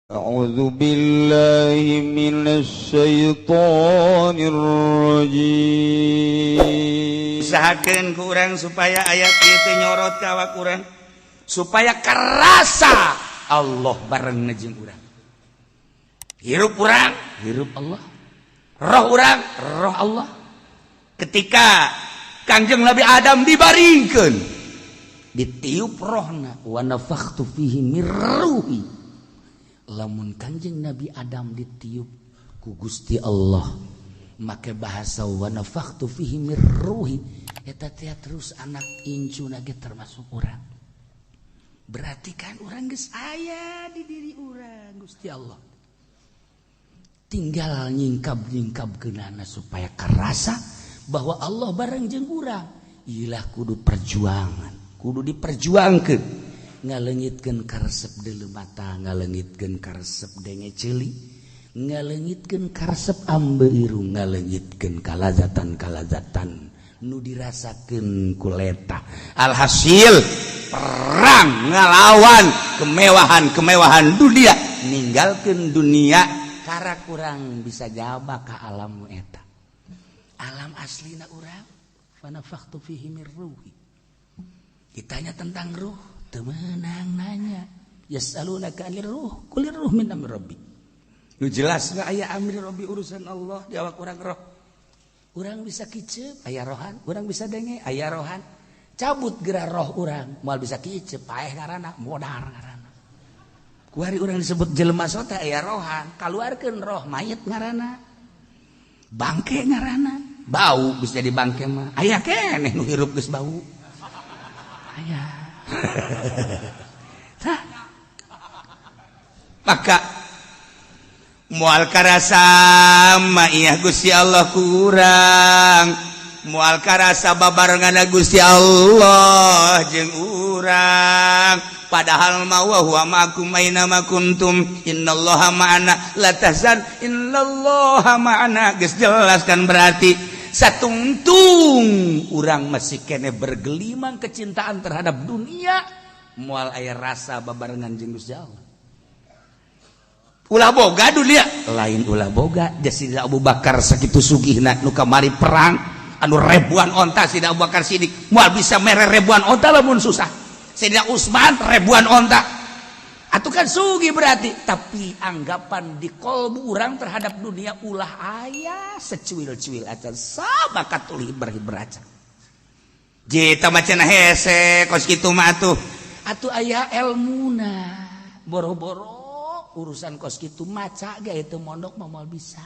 أعوذ بالله من الشيطان الرجيم. Usahakeun ku urang supaya ayat ieu teh nyorot ka awak urang, supaya kerasa Allah bareng jeung urang. Hirup urang, hirup Allah. Roh urang, roh Allah. Ketika Kangjeng Nabi Adam dibaringkeun, ditiup rohna, wa nafakhtu fihi mir ruhi. Lamun Kanjeng Nabi Adam ditiup ku Gusti Allah make bahasa wa nafakhtu fihi mir ruhi, eta teh terus anak incuna ge termasuk urang. Berarti kan urang geus aya di diri urang Gusti Allah, tinggal nyingkap-nyingkap kenana supaya kerasa bahwa Allah bareng jeung urang. Ilah kudu perjuangan, kudu diperjuangkeun, ngalengitkeun karesep deuleu mata, ngalengitkeun karesep denge ceuli, ngalengitkeun karesep ambe irung, ngalengitkeun kalazatan-kalazatan nu dirasakeun ku leta. Alhasil perang ngalawan kemewahan-kemewahan dunia, ninggalkeun dunia kara kurang bisa jawab ka alam eta, alam aslina urang. Fa nafakhtu fihi mir ruhi. Ditanya tentang ruh, teu meunang nanya. Yasalunaka anir ruh, qulir ruh min amri rabbi. Nu jelas mah aya amri rabbi, urusan Allah di awak urang roh. Urang bisa kicep, aya rohan. Urang bisa denge, aya rohan. Cabut geura roh urang, moal bisa kicep, paeh ngaranna, modar ngaranna. Kuari urang disebut jelema sota aya rohan, kaluarkeun roh, mayit ngaranna, bangke ngaranna, bau. Bisa jadi bangke mah aya keneh nu hirup geus bau, aya. Tah, maka moal karasa maiyah Gusti Allah, kurang moal karasa babarengan Gusti Allah jeung urang. Padahal ma wa huwa ma'akum aina ma kuntum, innallaha ma'ana, la tahzan innallaha ma'ana. Geus jelas kan? Berarti satungtung urang masih kene bergelimang kecintaan terhadap dunia, moal aya rasa babarengan jeung Gusti Allah. Ulah boga dunia, lain ulah boga. Jadi Abu Bakar sakitu sugihna, nu kamari perang anu ribuan onta, Sidina Abu Bakar Siddiq moal bisa mere ribuan onta lamun susah. Sidina Utsman ribuan onta atuh kan sugih berarti. Tapi anggapan di kolbu urang terhadap dunia ulah aya secuil-cuil acan, sama katuli berhiber acan. Jita macana hese kos kitu mah atuh. Atuh aya elmuna. Boro-boro urusan kos kitu, maca ge itu mondok mah moal bisa.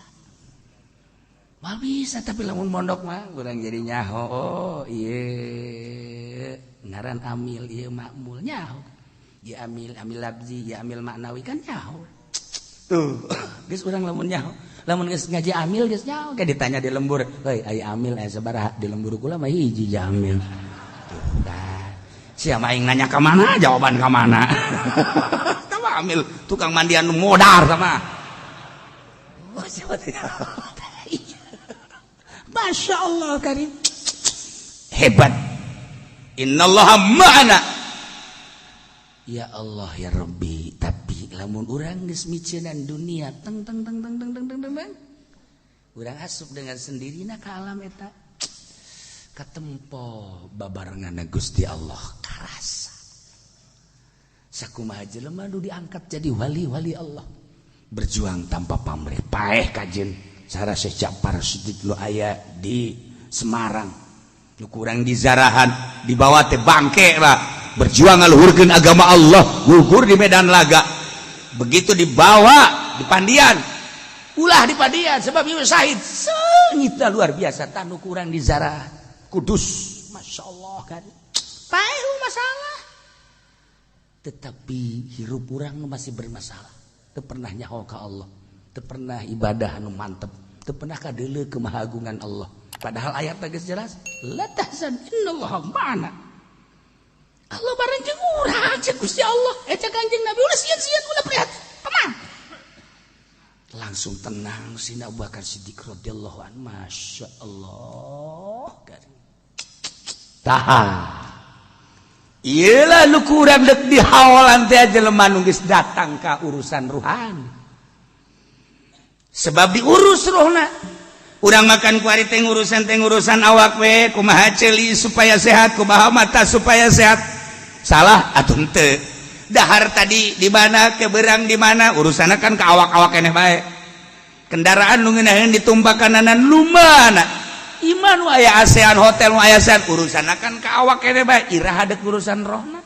Moal bisa, tapi lamun mondok mah urang jadi nyaho. Oh, ieu ngaran amil, ieu makmul, nyaho. Ieu amil, amil labzi, ieu amil maknawi, kan nyaho. Tuh, geus urang lamun nyaho. Lamun geus ngaji amil geus nyaho, kayak ditanya di lembur, "Heuy, aya amil aya sabaraha?" Di lembur kula mah hiji amil. Tuh kan. Siapa aing nanya ka mana, jawaban ka mana? Sama amil tukang mandian modar sama. Oh, siapa Masya Allah karim. Hebat. Innallaha ma'ana. Ya Allah ya Rabbi, tapi lamun urang geus miceunan dunia teng teng teng teng teng teng teng teng. Urang asup dengan sendirinya ke alam eta. Katempo babarengan Gusti Allah karasa. Sakumaha jelema nu diangkat jadi wali-wali Allah, berjuang tanpa pamrih, paeh kajen. Cara Syekh Ja'far Siddiq lu aya di Semarang, nu kurang di zarahan, dibawa teh bangke lah, berjuang ngaluhurkeun agama Allah, gugur di medan laga. Begitu dibawa di pandian, ulah di pandian sebab ieu syahid, seungitna luar biasa. Tanu kurang di zarah Kudus, Masya Allah kan, paeh masalah, tetapi hirup urang masih bermasalah. Teu pernah nyaho ka Allah, teu pernah ibadah anu mantep, teu pernah kadeuleu kemahagungan Allah. Padahal ayat geus jelas, la tahzan innallaha ma'ana. Allah bareng jeung urang, cek Gusti Allah, eh cek Kanjeng Nabi, ulah sieun-sieun, ulah prihatin, tenang. Langsung tenang Sina Abu Bakar Siddiq radhiyallahu anhu. Masya Allah. Tahan. Iyalah, lu kurang dek di haolan teh jelema nu geus datang ka urusan ruhani, sebab diurus rohna. Urang makan kuari teh urusan teh urusan awak we, kumaha ceuli supaya sehat, kumaha mata supaya sehat. Salah atuh henteu? Dahar tadi di mana, keberang di mana, urusanna kan ke awak-awak keneh bae. Kendaraan nu ngeunaheun ditumpakan lu mana, iman nu aya ASEAN, hotel nu aya ASEAN, urusanna kan ke awak keneh bae. Iraha dek urusan rohna?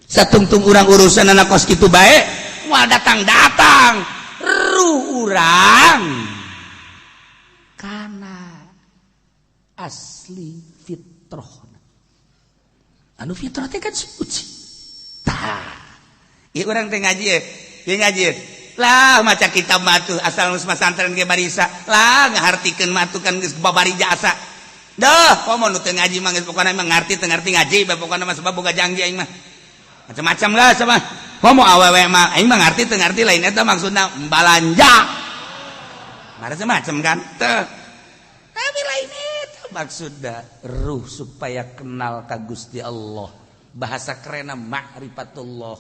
Satungtung urang urusan anak kos kitu bae, moal datang-datang ruh urang kana asli fitrah. Anu fitrah teh kan suci. Tah, ieu urang teh ngaji ye, ieu ngaji ye. Lah, maca kitab mah tuh asal geus masantren ge barisa lah, ngahartikeun mah tuh kan geus babari jasa. Dah, komo nu teu ngaji mah geus pokona mah ngarti teu ngarti ngaji bae pokona mah, sebab boga janji aing mah macam-macam lah. Sama komo awewe mah, aing mah ngarti teu ngarti lain eta maksudna balanja macam-macam kan teh, tapi lain itu maksudna ruh supaya kenal ka Gusti Allah. Bahasa kerena ma'rifatullah.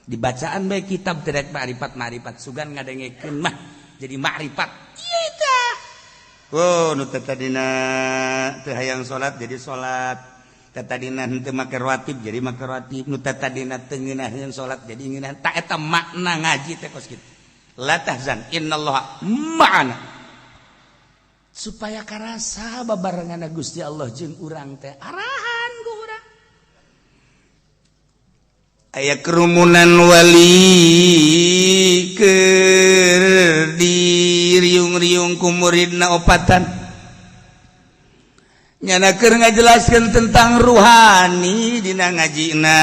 Dibacaan baik kitab tidak ma'rifat ma'rifat, sugan ngadengekeun mah jadi ma'rifat. Ieu tah, oh, nu tadina teu hayang salat jadi salat, tadina henteu make rawatib jadi make rawatib, nu tadina teu ngeunaheun salat jadi ngeunaheun. Tak eta makna ngaji teh kos kitu. La tahzan, innallaha ma'ana, supaya karasa babarengan Gusti Allah jeung urang teh, arahan ku urang. Aya kerumunan wali keur di riung-riung ku muridna opatan. Nyana keur ngajelaskeun tentang ruhani dina ngajina.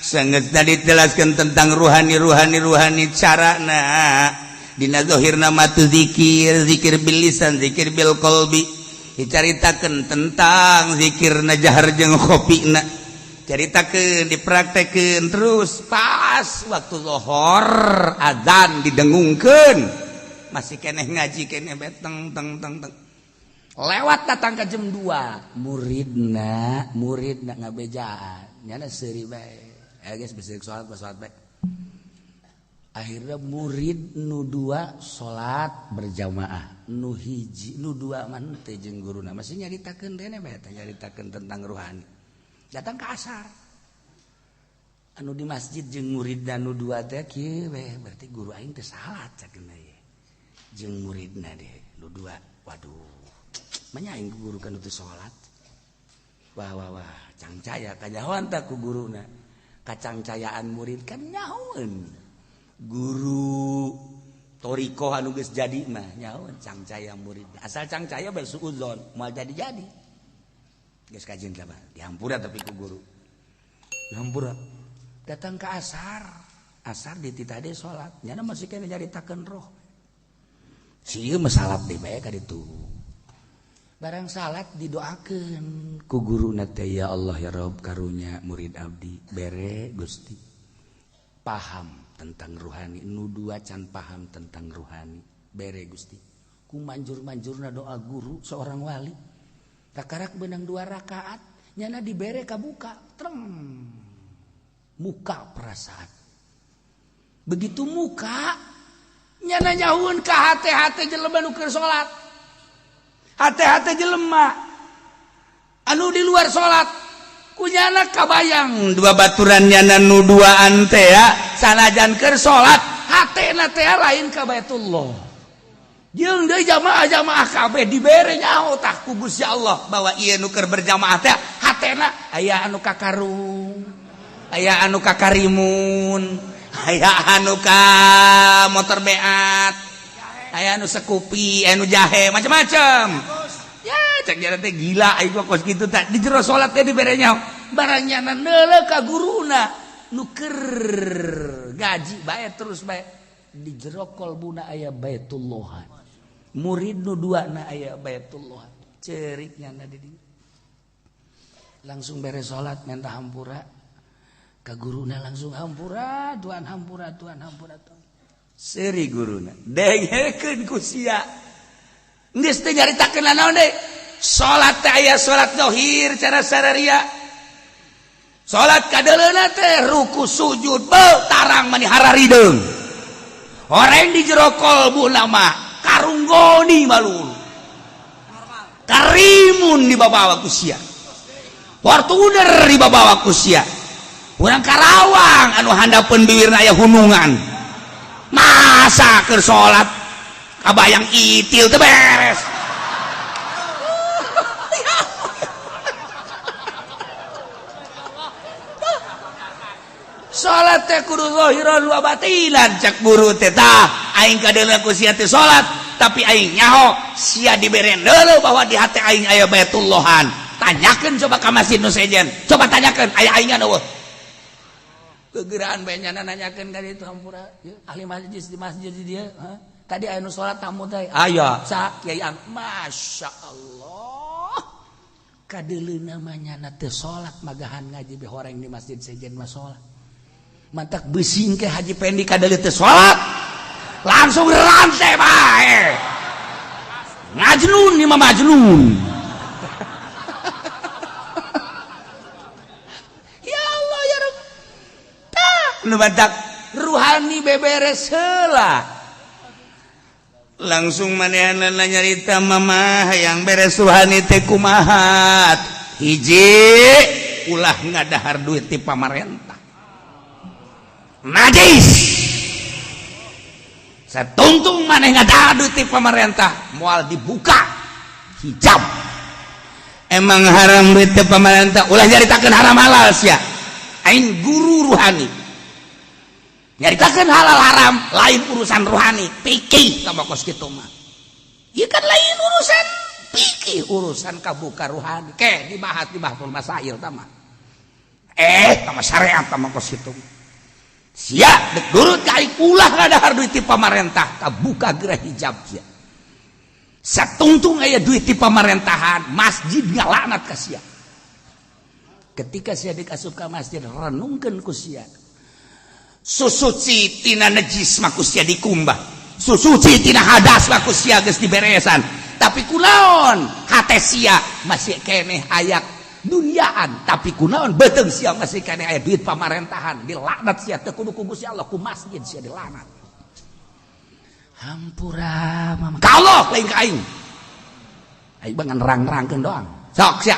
Sangat tadi jelaskan tentang ruhani, ruhani, ruhani, carana dina zahirna mah tu zikir, zikir bil lisan, zikir bil qalbi. Dicaritakeun tentang zikirna jahar jeung khofina, caritakeun, dipraktekeun terus. Pas waktu lohor azan didengungkeun, masih keneh ngaji keneh beteng teng teng teng. Lewat datang ke jam 2, muridna muridna ngabejaan, nyana seuri bae ya guys, bisa sholat, sholat bae. Akhirnya murid nu dua salat berjamaah, nu hiji, nu dua mah teu jeung guruna, masih nyaritakeun dene bae teh, nyaritakeun tentang ruhani. Datang ke asar, anu di masjid jeung murid nu dua teh kieu we, berarti guru aing teh salat cakna ye jeung muridna deh nu dua. Waduh, manya aing guru kan teu salat. Wah wah wah, cangcaya kanyahoan tah ku guruna. Kacangcayaan murid kan nyahoeun guru toriko anu geus jadi mah nyahoeun cangcaya murid. Asal cangcaya bae, suudzon moal jadi-jadi. Geus kajian lah, dihampura tapi ku guru dihampura. Datang ke asar, asar di tadi salat, nyana masih kena nyaritakeun roh. Si ieu mah salat deui bae ka ditu. Barang salat didoakeun ku guruna teh, "Ya Allah, ya Rob, karunya murid abdi bere Gusti paham tentang ruhani, nu dua can paham tentang ruhani, bere Gusti." Ku manjur-manjurna doa guru seorang wali, takarak benang dua rakaat, nyana dibere kabuka treng muka perasaan. Begitu muka, nyana nyahueun ka hate-hate jelema nu keur salat, hate-hate jelema anu di luar salat, kunyana kabayang dua baturan nyana nu duaan teh ya, sanajan keur salat hatena teh lain ka Baitullah jeung deui jamaah-jamaah kabeh. Dibere nyaho tah ku Gusti Allah bahwa ieu nu keur berjamaah teh hatena aya anu ka karung, aya anu ka karimun, aya anu ka motor beat, aya anu sekupi, anu jahe, macam-macam ya. Cek jalan teh gila aing mah kos kitu tah. Di jero salat teh dibere nyaho. Barang nyana neuleuh ka guruna nu keur gaji bae terus bae, di jero kolbuna aya Baitullah, murid nu dua na aya Baitullah. Cerik nyana di dieu. Langsung beres salat minta hampura ka guruna, langsung hampura Tuhan, hampura Tuhan, hampura Tuhan. Seuri guruna, dengekeun ku sia, geus teu nyaritakeun naon deui. Salat teh aya salat zahir cara sararia. Salat kadeleuna teh ruku sujud beuh tarang mani hararideung. Horeng di jero kolbu mah karunggoni malul. Karimun dibabawa ku sia. Fortuner dibabawa ku sia. Urang Karawang anu handapeun bibirna aya hunungan. Masa keur salat kabayang itil teu beres. Salat teh kudu zahiran wa batinan cak guru teh tah aing kadeuleu ku sia teh salat tapi aing nyaho sia diberen deuleu bahwa di hati aing aya baitullahan. Tanyakeun coba ka masjid nu sejen, coba tanyakeun aya aingan eueuh. Kegeraan bae nyana nanyakeun ka ditu hampura ahli masjid di masjid di dieu tadi aya nu salat tamu teh aya sa kiai Masya Allah kadeuleu namanya teu salat magahan ngaji be horeng di masjid sejen mah salat mantak besing ke Haji Pendi kadeuleu teu salat langsung rantai bae ngajnun ni mah majnun. Ya Allah ya Rabb tah nu mantak ruhani beberes heula langsung manehanna nyarita mama hayang beres ruhani teh kumaha hiji ulah ngadahar duit ti pamarentah najis satungtung maneh ngadahar duit ti pamarentah moal dibuka hijab emang haram duit ti pamarentah ulah nyaritakeun haram halal sia aing guru ruhani nyaritakeun halal haram lain urusan ruhani fikih sama kos kitu mah ieu kan lain urusan fikih urusan kabuka ruhani ke dibahas di bahsul masail tah mah tama syariat tama kos kitu sia dek durut ka aing ulah ngadahar duit ti pamarentah kabuka gerah hijab sia satungtung aya duit ti pamarentahan masjid ngalaknat ka sia ketika sia dikasup ka masjid renungkeun ku sia susuci tina najis mah ku sia dikumbah susuci tina hadas mah ku sia geus diberesan tapi kunaon hate sia masih keneh aya duniaan tapi kunaon beuteung sia masih keneh aya duit pamarentahan dilaknat sia teu kudu ku Gusti Allah ku masjid sia dilaknat hampura mama ka Allah lain ka aing aing mah ngan rang-rangkeun doang sok sia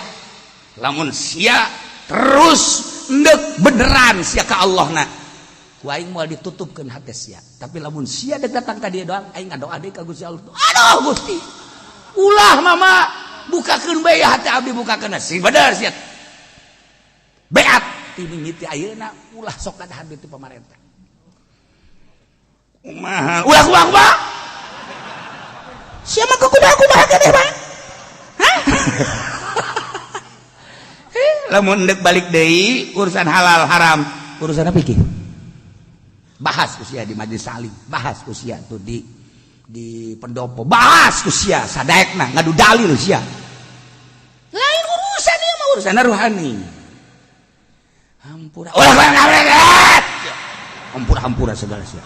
lamun sia terus endek beneran sia ka Allah na ku aing moal ditutupkeun hate sia tapi lamun sia dek datang ka dieu doang aing ngadoa deui ka Gusti Allah aduh Gusti ulah mama bukakeun bae hate abdi bukakeun sing bener sia beat ti mimiti ayeuna ulah sok kadahar duit ti pamarentah kumaha ulah kumaha kumaha sia mah kumaha kumaha keneh Pak hah lamun endek balik deui urusan halal haram urusan fikih bahas usia di majelis salim bahas usia tuh di pendopo bahas usia sadaekna ngadu dalil sia lain urusan ieu mah urusan ruhani hampura ulah hampura hampura segala sia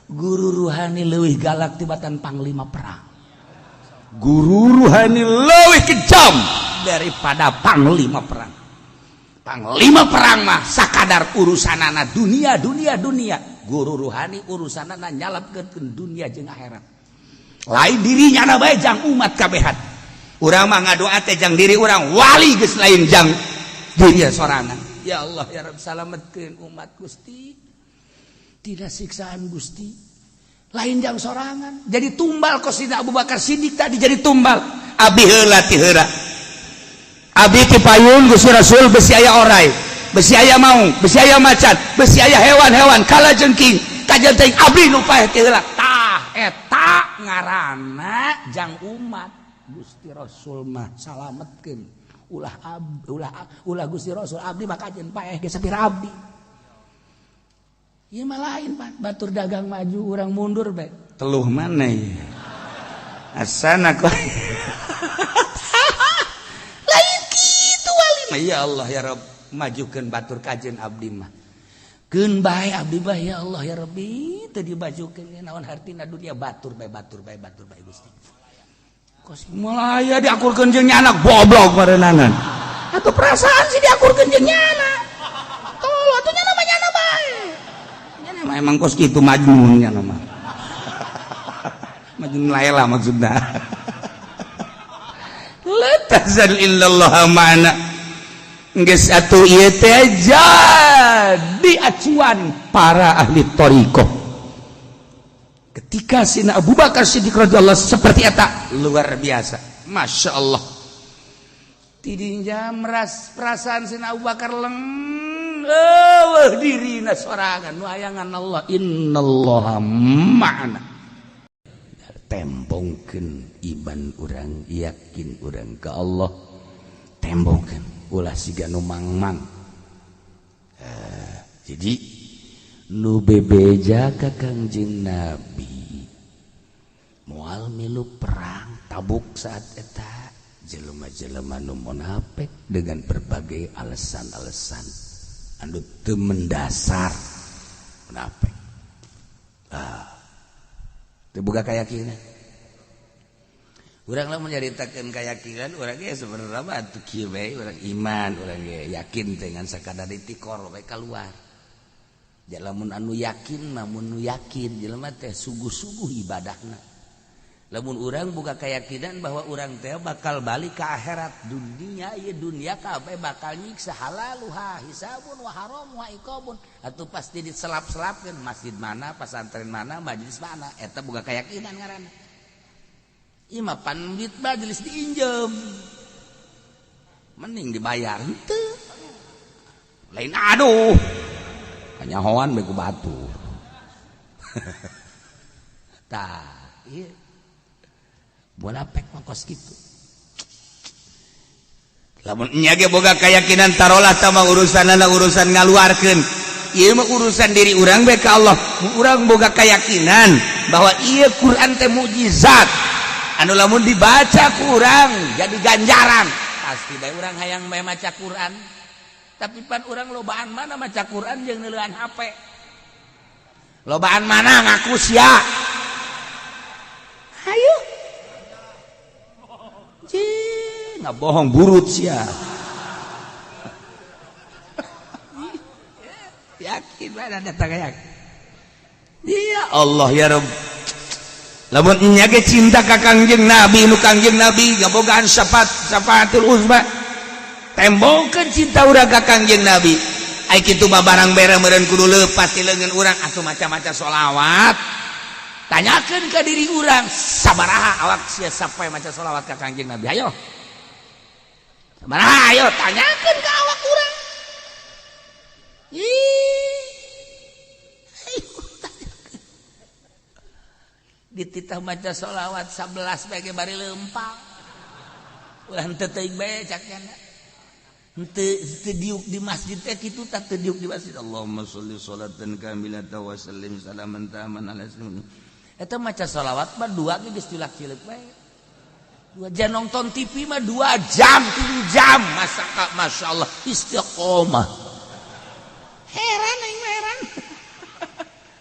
guru ruhani leuwih galak tibatan panglima perang guru ruhani leuwih kejam daripada panglima perang panglima perang mah sakadar urusanana dunia dunia dunia guru ruhani urusanana nyalapkeun dunia jeung akhirat lain dirinya na bae jang umat kabehan urang mah ngadoa teh jang diri urang wali geus lain jang diri sorangan ya Allah ya Rabb salametkeun umat Gusti tidak siksaan Gusti lain jang sorangan jadi tumbal kos Sidina Abu Bakar Siddiq tadi jadi tumbal abi heula ti heula abi ti payun Gusti Rasul besi aya orai besi aya maung besi aya macan besi aya hewan-hewan kala jengking kajen teuing abdi nu paeh ti heula tah eta ngaranna jang umat Gusti Rasul mah salametkeun ulah ulah ulah Gusti Rasul abdi mah kajen paeh ge sapira abdi ieu mah lain Pak batur dagang maju urang mundur bae teluh mana ieu asana kok lain kitu wali mah ya Allah ya Rabb majukeun batur kajen abdi mah keun bae abdi mah ya Allah ya Rabbi teu dibajukeun naon hartina dunia batur bae batur bae batur bae Gusti. Kos mulai diakurkeun jeung anak goblok barenangan. Atau perasaan sih diakurkeun jeung nyana. Tolong atuh nyana mah nyana bae. Nyana mah emang kos kitu majnun nyana mah. Majnun Laila maksudna. La tahzan innallaha ma'ana. Geus atuh ieu teh jadi acuan para ahli thariqah. Ketika Sina Abu Bakar Siddiq radhiyallahu seperti eta luar biasa. Masya Allah. Tidinya meras perasaan Sina Abu Bakar leng eueuh dirina sorangan nu hayangan Allah innallaha ma'ana. Tembongkeun iman urang, yakin urang ke Allah. Tembongkeun ulah siga nu mangmang. Jadi nu bebeja ka Kangjeng Nabi moal milu perang Tabuk saat eta jelema-jelema nu munafik dengan berbagai alasan-alasan anu teu mendasar munafik. Ah, teu boga keyakinan. Urang lah menyaritakeun keyakinan urang ge sebenarnya mah atuh kieu bae, urang iman, urang ge yakin dengan sakadar ditikor bae keluar. Ja lamun anu yakin mah, mun nu yakin jelema teh sungguh-sungguh ibadahna. Lamun urang buka keyakinan bahwa urang teh bakal balik ke akhirat dunia, ieu dunia kabeh bakal nyiksa, halaluha hisabun wa haramuha iqabun, atuh pasti diselap-selapkeun masjid mana, pesantren mana, majelis mana, eta boga keyakinan ngaranna. Ieu mah pan duit majelis diinjem, mending dibayar henteu lain, aduh kanyahoan bae ku batu. Tah ieu munafik mah kos kitu. Lamun nya ge boga keyakinan, tarolah tah mah urusanana urusan ngaluarkeun, ieu mah urusan diri urang bae ka Allah. Urang boga keyakinan bahwa ieu Quran teh mukjizat anu lamun dibaca ku urang jadi ganjaran, pasti bae urang hayang bae maca Quran. Tapi pan urang lobaan mana maca Quran jeung neuleuan HP, lobaan mana? Ngaku sia, hayu. Cih, nggak bohong burut sia. Yakin mana datang yakin. Ya Allah ya Rabb. Lamun nya ge cinta ka Kangjeng Nabi, nu Kangjeng Nabi ngabogaan syafaat, syafaatul uzma, tembongkeun cinta urang ka Kangjeng Nabi. Ai kitu mah barang bere meureun kudu leupas di leungeun urang asuh maca-maca sholawat. Tanyakeun ka diri urang, sabaraha awak sia sampai maca sholawat ka Kangjeng Nabi? Ayo, sabaraha? Ayo tanyakeun ka awak urang. Ih, ayo tanyakeun. Dititah maca sholawat 11 bae bari leumpang, ulah henteu teuing bae cak nyana. Henteu teu diuk di masjid teh kitu tah, teu diuk di masjid. Allahumma sholli sholatan kamilatan wa sallim salaman taman ala sayyidina. Eta maca sholawat mah dua ge geus cilak-cileuk bae. 2 jam nonton TV mah 2 jam, 3 jam masa ka, Masya Allah, istiqomah. Heran aing mah, heran.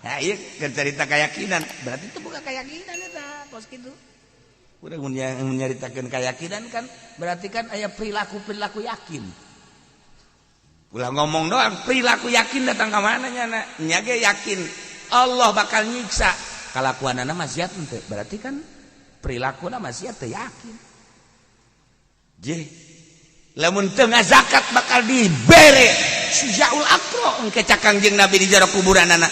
Nah, iya cerita keyakinan berarti itu bukan keyakinan eta kos kitu. Udah menyaritakan keyakinan kan berarti kan aya perilaku perilaku yakin. Ulah ngomong doang, perilaku yakin datang ke mana nya? Nya ge yakin Allah bakal nyiksa, kalakuanana maksiat henteu, berarti kan perilaku maksiat teu yakin. Je lamun teu ngazakat bakal dibere sujaul akro engke cak Kangjeng Nabi di jero kuburanana.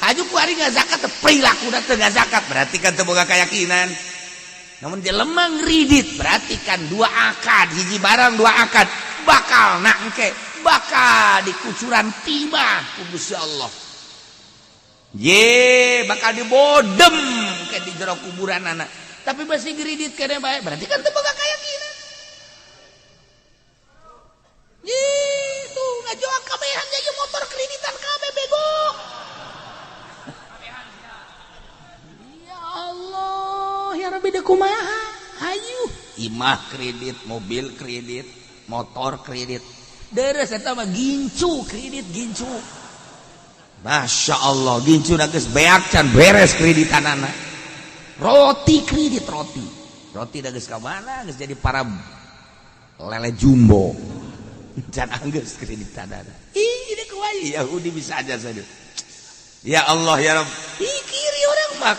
Haju ku ari ngazakat teu, perilaku teu ngazakat, berarti kan teu boga keyakinan. Namun jelema ngridit berarti kan dua akad, hiji barang dua akad, bakal nak engke bakal dikucuran tiba ku Gusti Allah. Ye bakal dibodem ke di jero kuburan anak, tapi masih ngridit kene bae, berarti kan teu boga keyakinan. Itu ngajual kabehan jadi motor kreditan kabeh, bego. Ya Allah ya Rabbi, deui kumaha? Hayu, imah kredit, mobil kredit, motor kredit, deres eta mah gincu kredit, gincu. Masya Allah, gincu geus beak can beres kreditanana. Roti kredit, roti. Roti da geus ka mana geus jadi para lele jumbo. Can anggeus kredit tadana. Ih, ini kumaha Yahudi bisa aja saja. Ya Allah ya Rabb. Ih, kiri orang mah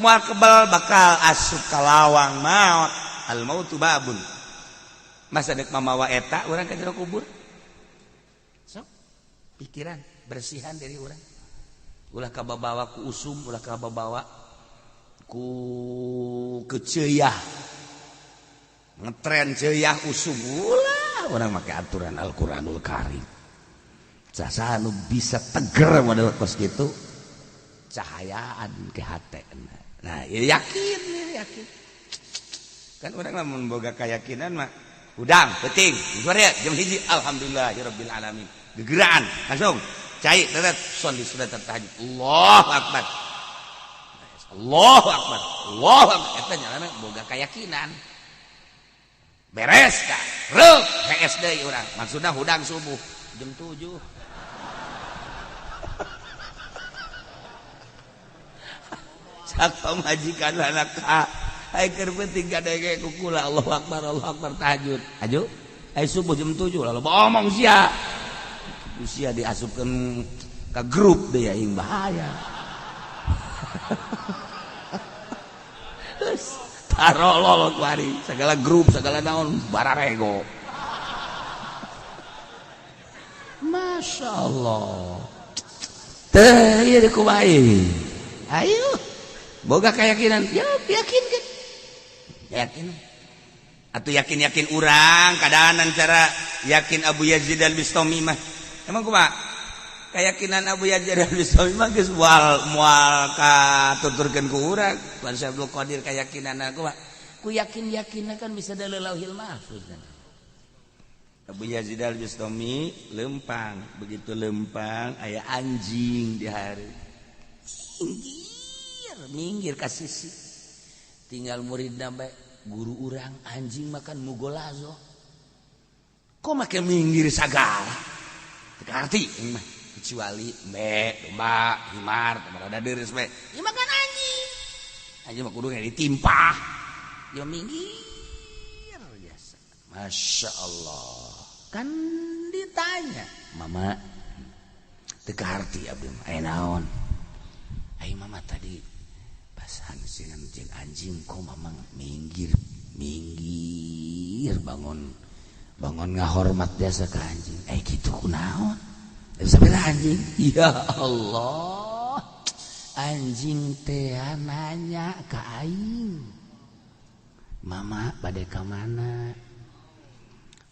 moal kebal bakal asup ka lawang maot. Al mautu babun. Masa dek mamawa eta urang ka jero kubur? Sok pikiran bersihan dari urang. Ulah kababawa ku usum, ulah kababawa ku keceyah. Ngetren ceyah usum ulah urang make aturan Al-Qur'anul Karim. Saha nu bisa teger model kos kitu cahayaan ke hate. Nah, ya yakin, ya yakin. Kan urang lamun boga keyakinan mah hudang penting sore jam 1 alhamdulillahirabbil alamin. Gegeraan langsung cai tetet sholli sunat tahajud. Allahu akbar. Allahu akbar. Allahu akbar. Eta nyalana boga keyakinan. Beres ka. Reuk PS deui urang. Maksudna hudang subuh jam 7. Cak pamajikan anak ka. Ai keur penting kadenge ku kula Allahu akbar Allahu akbar tahajud. Aju. Ai subuh jam 7 lalu omong sia. Usia diasupkeun ka grup deui aing bahaya. Geus tarolol kuari segala grup segala naon bararego. Masya Allah. Teh ieu kumaha. Ayo boga keyakinan, ya yakin kan? Yakin. Atau yakin-yakin urang kadaanan cara yakin Abu Yazid Al-Bistami mah. Emang kumaha? Keyakinan Abu Yazid Al-Bistami mah geus moal katuturkeun ku urang. Tuan Syekh Abdul Qadir keyakinan kumaha? Ku yakin-yakinna kan bisa dari Lauhil Mahfuz kan. Abu Yazid Al-Bistami lempang, begitu lempang aya anjing di hari. Minggir, minggir ka sisi. Tinggal muridna bae, guru urang anjing makan mugolazo. Kok make minggir sagala? Teu ngarti mah kecuali embe, domba, himar, rada deures bae. Ieu makan anjing. Anjing mah kudu ditimpah. Dia minggir biasa. Masya Allah. Kan ditanya, mama teu kaharti abdi mah. Aya naon? Ai mama tadi pas hangsingan jeung anjing kok mama minggir, minggir bangun bangun ngahormat biasa ke anjing. Eh kitu kunaon? Bisa bela anjing. Ya Allah. Anjing teh nanya ka aing. Mama bade ka mana?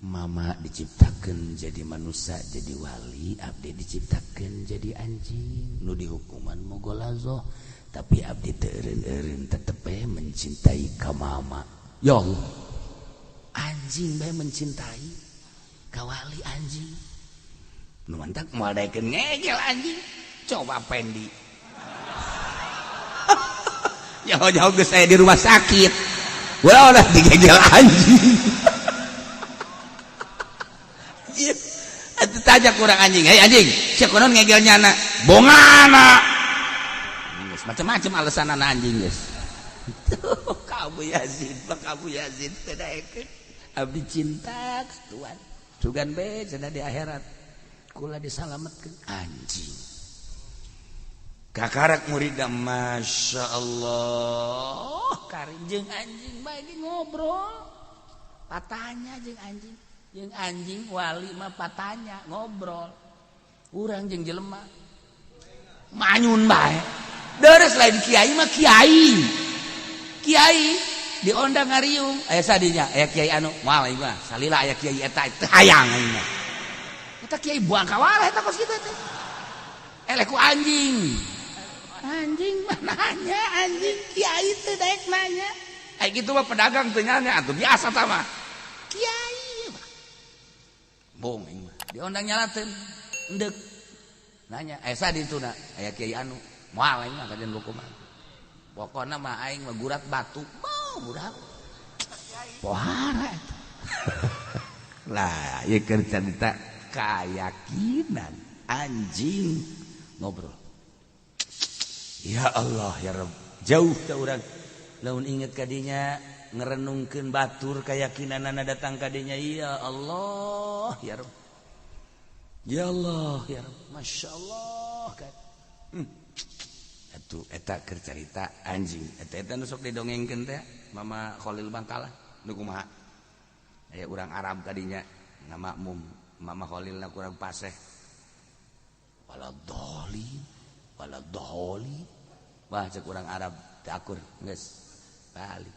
Mama diciptakan jadi manusia jadi wali, abdi diciptakan jadi anjing nu dihukuman mogolazoh, tapi abdi teu eureun-eureun tetep bae mencintai ka mama. Ya Allah, anjing bae mencintai ka wali anjing. Nu mantak moal daekeun ngegel anjing. Coba pendi. Jauh-jauh geus aya di rumah sakit. Ulah ulah digegel anjing. Itu tanya kurang anjing, hei anjing, sia kunaon ngegel nyana? Bongana. Macam-macam alasan anak anjing geus. Kamu Yazid, Pak Abu Yazid teu daekeun. Abdi cinta Tuhan. Sugan be cenah di akhirat. Kula disalametkeun anjing. Kakarak muridna Masya Allah. Karim jeung anjing bae ngobrol. Patanya jeung anjing. Jeung anjing wali mah patanya ngobrol. Urang jeung jelema manyun bae. Deres lain kiai mah kiai. Kiai diondang ngariung aya sadinya aya kiai anu moal ieu mah salila aya kiai eta teu hayang aing mah. Eta kiai buang ka walah eta kos kitu teh. Eleh ku anjing. Anjing mah nanya anjing kiai teh daek nanya. Ai kitu mah pedagang teu nanya atuh biasa tah mah. Kiai mah. Bong aing mah. Diondang nyalateun endek. Nanya aya sadituna aya kiai anu moal aing mah kajian hukuman. Pokokna mah aing mah gurat batu, mau budak. Pohara eta. Lah, ieu keur carita keyakinan anjing ngobrol. Ya Allah ya Rabb, jauh ka urang. Lamun inget kadinya Ngerenungkeun batur keyakinanana datang ka dinya ya Allah ya Rabb. Ya Allah ya Rabb. Masya Allah kan. Atuh eta keur carita anjing. Eta eta nu sok didongengkeun teh Mama Khalil Bangkalan nu kumaha? Aya urang Arab kadinya ngamakmum Mama Khalilna kurang paseh. Wala dhalin, wala dhali. Wah cek urang Arab teu akur geus balik.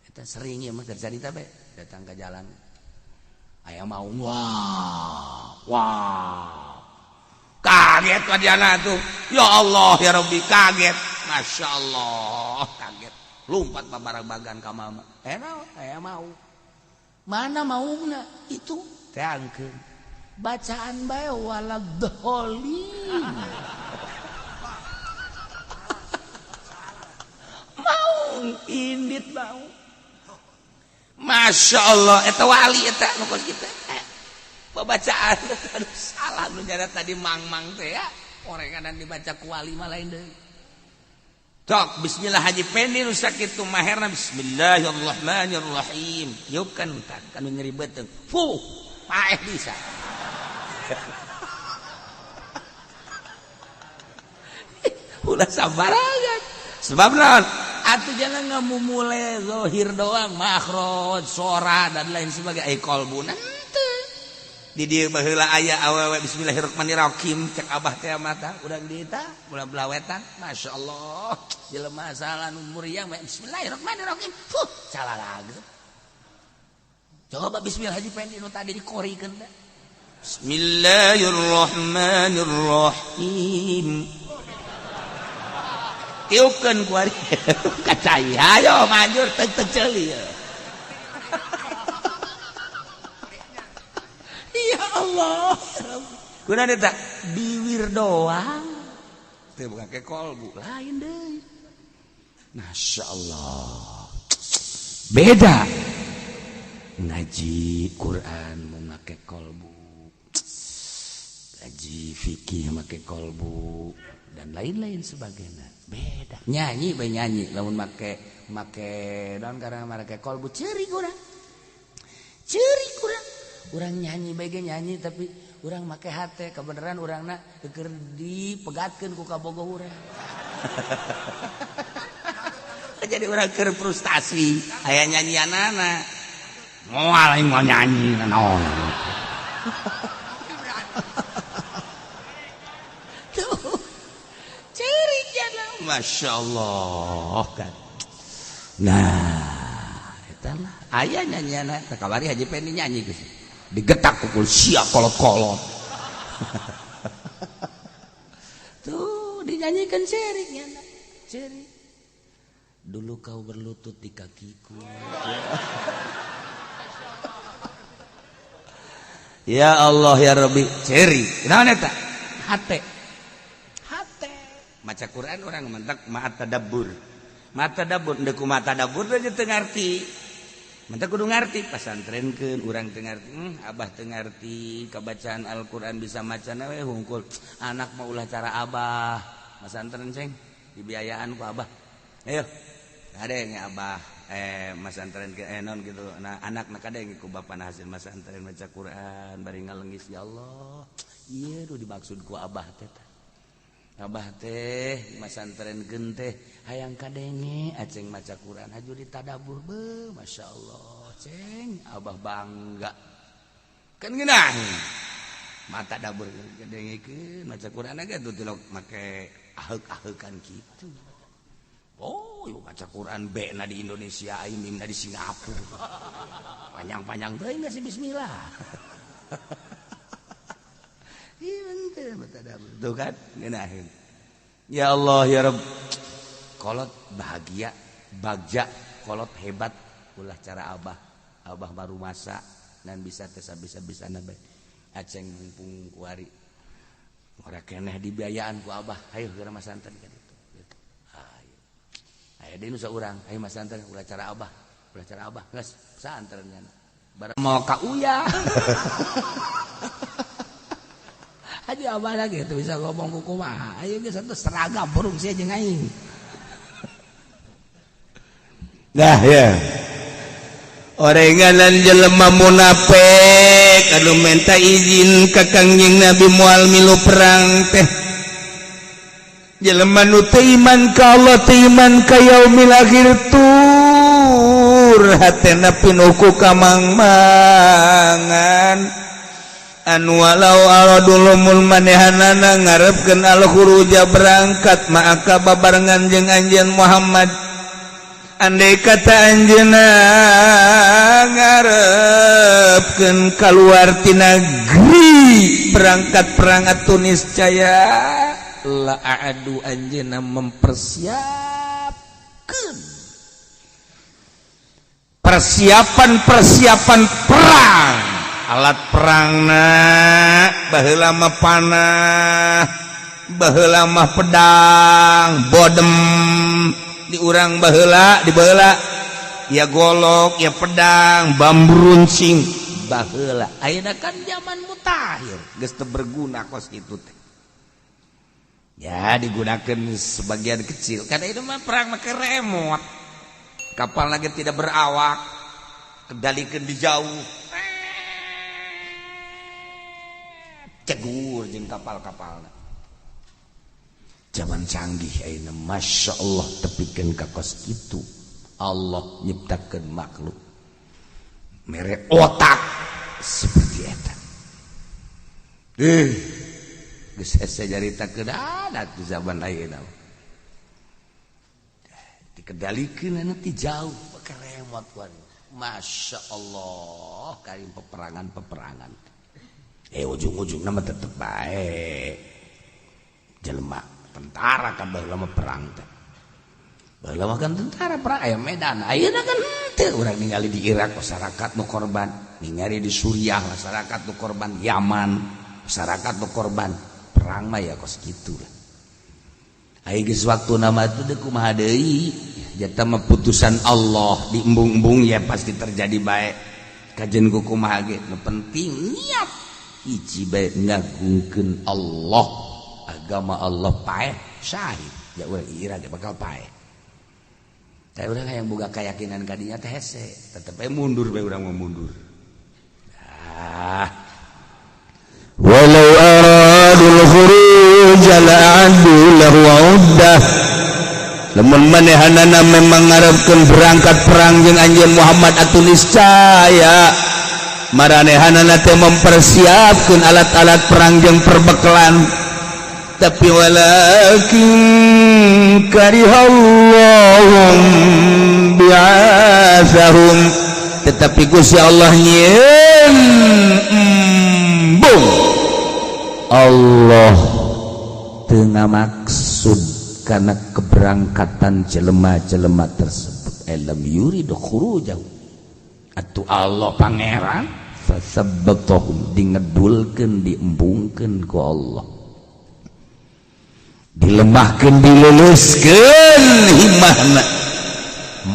Eta sering ieu mah carita bae datang ke jalan. Aya mau wah wah kaget wajana tuh ya Allah ya Rabbi kaget Masya Allah kaget lompat babarang bagan ka mama naon aya mau mana maungna itu teangkeun bacaan bae waladhdallin maung indit maung Masya Allah eta wali eta nu kos kitu babacaan aduh salah nu jara tadi mang-mang teh ya orenganan dibaca ku wali mah lain deui tok bismillah Haji Pendi nu sakitu maherna bismillahirrahmanirrahim tiupkan tah kanu nyeri beuteung fuh paeh bisa ulah sabarangan sebab naon atuh jangan ngamumule zahir doang makhraj sora dan lain sebagainya ai qalbuna di dieu baheula aya awewe bismillahirrahmanirrahim cek abah teh mata urang di eta ulah belawetan masyaallah jelema salah nu muriang bismillahirrahmanirrahim fuh salah lagi coba bismillah Haji Pendi nu tadi dikorikeun teh bismillahirrahmanirrahim tiupkeun ku ari kacai ayo manjur teu ceuli ya Allah kunaon eta biwir doang teu bukan ke kolbu lain deui masyaallah beda ngaji Quran mau make kolbu ngaji fikih make kolbu dan lain-lain sebagainya beda nyanyi bae nyanyi lamun make make daun karena make kolbu ceurik urang ceurik urang urang nyanyi bae ge nyanyi tapi urang make hate kebenaran urangna keur dipegatkeun ku kabogoh urang jadi urang keur frustasi aya nyanyianana moal aing moal nyanyi naon tuh ceurik jana Masya Allah kan nah eta lah aya nyanyianana teh kamari Haji Pendi nyanyi geus digetak pukul sia kolot-kolot tuh dinyanyikan ceriknya cerik dulu kau berlutut di kakiku ya Allah ya Rabbi cerik naon eta hate hate maca Quran orang mentak ma'at tadabbur mata tadabbur deuk kumaha tadabbur teh teu ngarti mantap kudu ngarti pasantrenkeun urang teu ngarti abah teu ngarti kabacaan Al-Qur'an bisa macana we hungkul anak mah ulah cara abah masantren ceng dibiayaan ku abah ayo kadeng abah masantren ke non gitu nah anakna kadeng ku bapana hasil masantren maca Qur'an bari ngalengis ya Allah ieu nu dimaksud ku abah teh abah teh masantren teh hayang kadenge aceng maca Quran haju ditadabur be Masya Allah ceng abah bangga kan ngeunah mata dabur kadengekeun maca Quran ge tuh tilok make aheuk-aheukan kitu oh ieu maca Quran B na di Indonesia aing mimna di Singapura panjang-panjang teuing geus bismillah tuh kan ngeunaheun ya Allah ya Rabb kolot bahagia bagja kolot hebat ulah cara abah abah baru masa dan bisa teh bisa-bisa bae aceng mumpung kuari ora keneh dibiayaan ku abah hayu geura masanten ka ditu gitu hayu aya deui nu saurang hayu masanten ulah cara abah geus santrennya barang mau ka uyah Haji abah lagi tuh bisa ngomong ku kumaha ayo geus satu seragam burung sia jeung aing. Nah ya, orenganan jelema munafik anu minta izin ka Kangjeng Nabi moal milu perang teh, jelema nu teu iman ka Allah, teu iman ka yaumil akhir, tur hatena pinuh ku kamang-mangan, anu walau aradu lamun manehanana ngarepkeun al khuruja berangkat ma'aka babarengan jeung anjeun Muhammad, andai kata anjeunna ngarepkeun keluar ti negeri berangkat perang, atuh niscaya la a'addu anjeunna mempersiapkan persiapan-persiapan perang, alat perangna. Baheula mah panah, baheula mah pedang bodem di urang baheula, di baheula ya golok ya pedang bambu runcing baheula. Ayeuna kan zaman mutakhir, geus teu berguna kos kitu teh, ya digunakan sebagian kecil karena itu mah perang make remote, kapal lagi tidak berawak, kendalikan di jauh, cegur jeung kapal-kapalna. Zaman canggih ayeuna, Masya Allah. Tepikeun ka kos kitu, Allah nyiptakeun makhluk mere otak seperti eta, geus hese nyaritakeun ada di zaman ayeuna, dikendalikeun nanti jauh pakai remote wan. Masya Allah, karim peperangan-peperangan, ujung-ujung nama tetep baik jelema tentara kan. Baheula mah perang teh, baheula mah kan tentara perang aya medan. Ayeuna kan henteu. Urang ningali di Irak masyarakat nu korban, ningali di Suriah masyarakat nu korban, Yaman masyarakat nu korban. Perang mah ya kos kitu lah. Aya geus waktu nama itu teh kumaha deui, jata mah putusan Allah, diembung-embung ya pasti terjadi baik. Kajen ku kumaha ge, nu penting niat hiji bae, ngagungkeun Allah, agama Allah. Paeh syahid ya urang Irak bakal paeh. Tapi urang yang boga keyakinan kadinya teh hese, tetep bae mundur bae, urang mau mundur. Ah. Walau aradul khuruj la'addu lahu 'uddah. Lamun manehanana memang ngarepkeun berangkat perang jeung anjeun Muhammad, atuh niscaya maranehanana teh mempersiapkeun alat-alat perang jeung perbekalan. Tapi walakin karihallahum bi'atsahum, tetapi Gusti Allah nyieun embung, Allah teu maksud karena keberangkatan jelema-jelema tersebut. Lam yuridu khurujahu, atuh Allah pangeran fasabbatahum, dingedulkeun, diembungkeun ku Allah, dilemahkeun, diluluskeun himahna,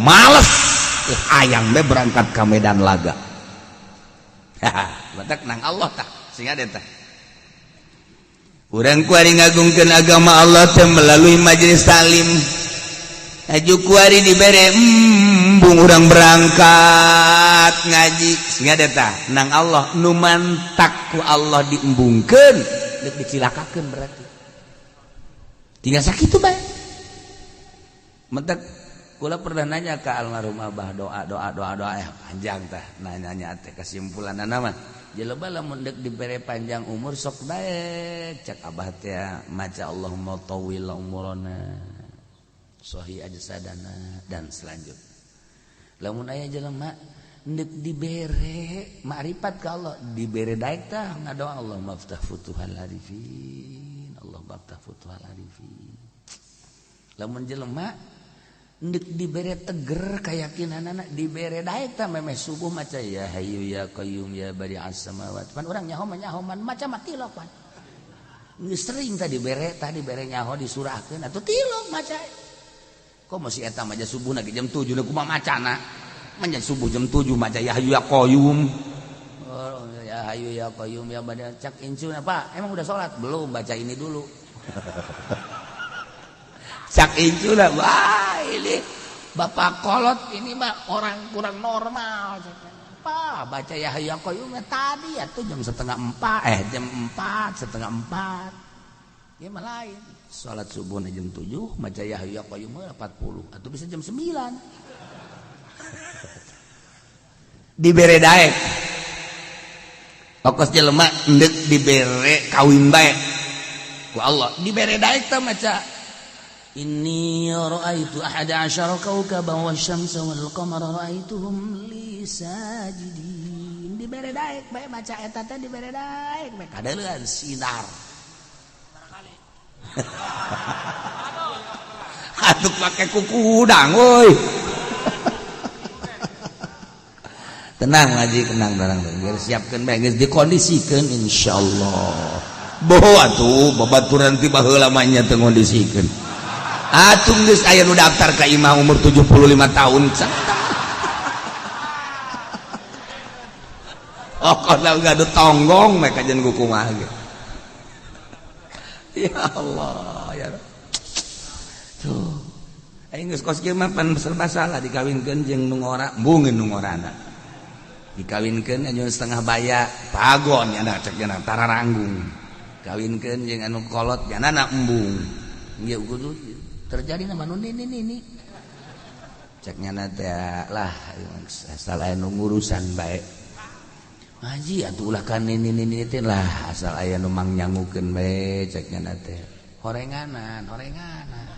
males hayang be berangkat ke medan laga. Batak nang Allah tah sehingga tah urang kuari ngagungkeun agama Allah teh melalui majelis taklim. Aju kuari dibere embung urang berangkat ngaji, sehingga tah nang Allah, nu mantak ku Allah diembungkeun deuk dicilakakeun, berarti tinggal sakitu bae. Mentak kula pernah nanya ke almarhum Abah, doa doa doa doa ya panjang tah nanya teh. Kesimpulan mah jelema lamun deuk dibere panjang umur, sok bae cek Abah teh maca Allahumma tawwil umurana sahih ajsadana dan selanjutnya. Lamun aya jelema deuk dibere makrifat ka Allah, dibere daek tah ngadoa Allah maftah futuhal arifin, Allah maftah futuhal arifin. Lamun jelema ndek dibere teger keyakinan anak, dibere daek tah memeh subuh maca ya hayyu ya qayyum ya badi'as samawat. Pan urang nyaho mah nyaho man maca mah tilok pan. Geus sering tadi bere, tadi bere nyaho disurahkeun atuh tilok maca. Kok masih eta maca subuh lagi jam 7, kumaha macana? Manja subuh jam 7 maca ya hayyu ya qayyum. Oh, ya hayyu ya qayyum ya badi cak incuna, Pak, emang udah sholat? Belum, baca ini dulu. Cak incuna, wah ini Bapak kolot ini mah orang kurang normal. Apa baca ya Hayyu Qayyum tadi atuh jam 3:30 jam 4 3:30. Ieu mah lain. Salat subuh jam 7 maca ya Hayyu Qayyum 40 atau bisa jam 9. Dibere daek. Okos jelema endek dibere kawin bae. Ku Allah dibere daek teh maca Inni ra'aitu ahada asyara kawkaban wasyamsa wal qamara ra'aituhum li sajidin. Dibere daek bae maca eta teh dibere daek bae kadeuleun sinar. Atuh pake kukudang euy. Tenang ngaji tenang barang geus siapkeun bae geus dikondisikeun insyaallah. Boho atuh babaturan ti baheula mah nya teu ngondisikeun. Atuh geus aya nu daftar ka imah umur 75 tahun. Oh, kalau gaduh tonggong mah kajian ku kumaha ge. Ya Allah, ya Rabb. Tuh. Aing geus kos kieu mah pan serba salah dikawinkeun jeung nu ngora, embungeun nu ngorana. Dikawinkeun anu setengah baya, pagon nya cek nya tararanggung. Kawinkeun jeung anu kolot nya embung. Ieu kudu terjadi nama nu nini nini. Cek nya teh lah asal aya nu ngurusan bae. Ngaji atuh ulah ka nini nini teh lah asal aya nu mangnyangukeun bae cek nya teh. Horenganan, horenganan.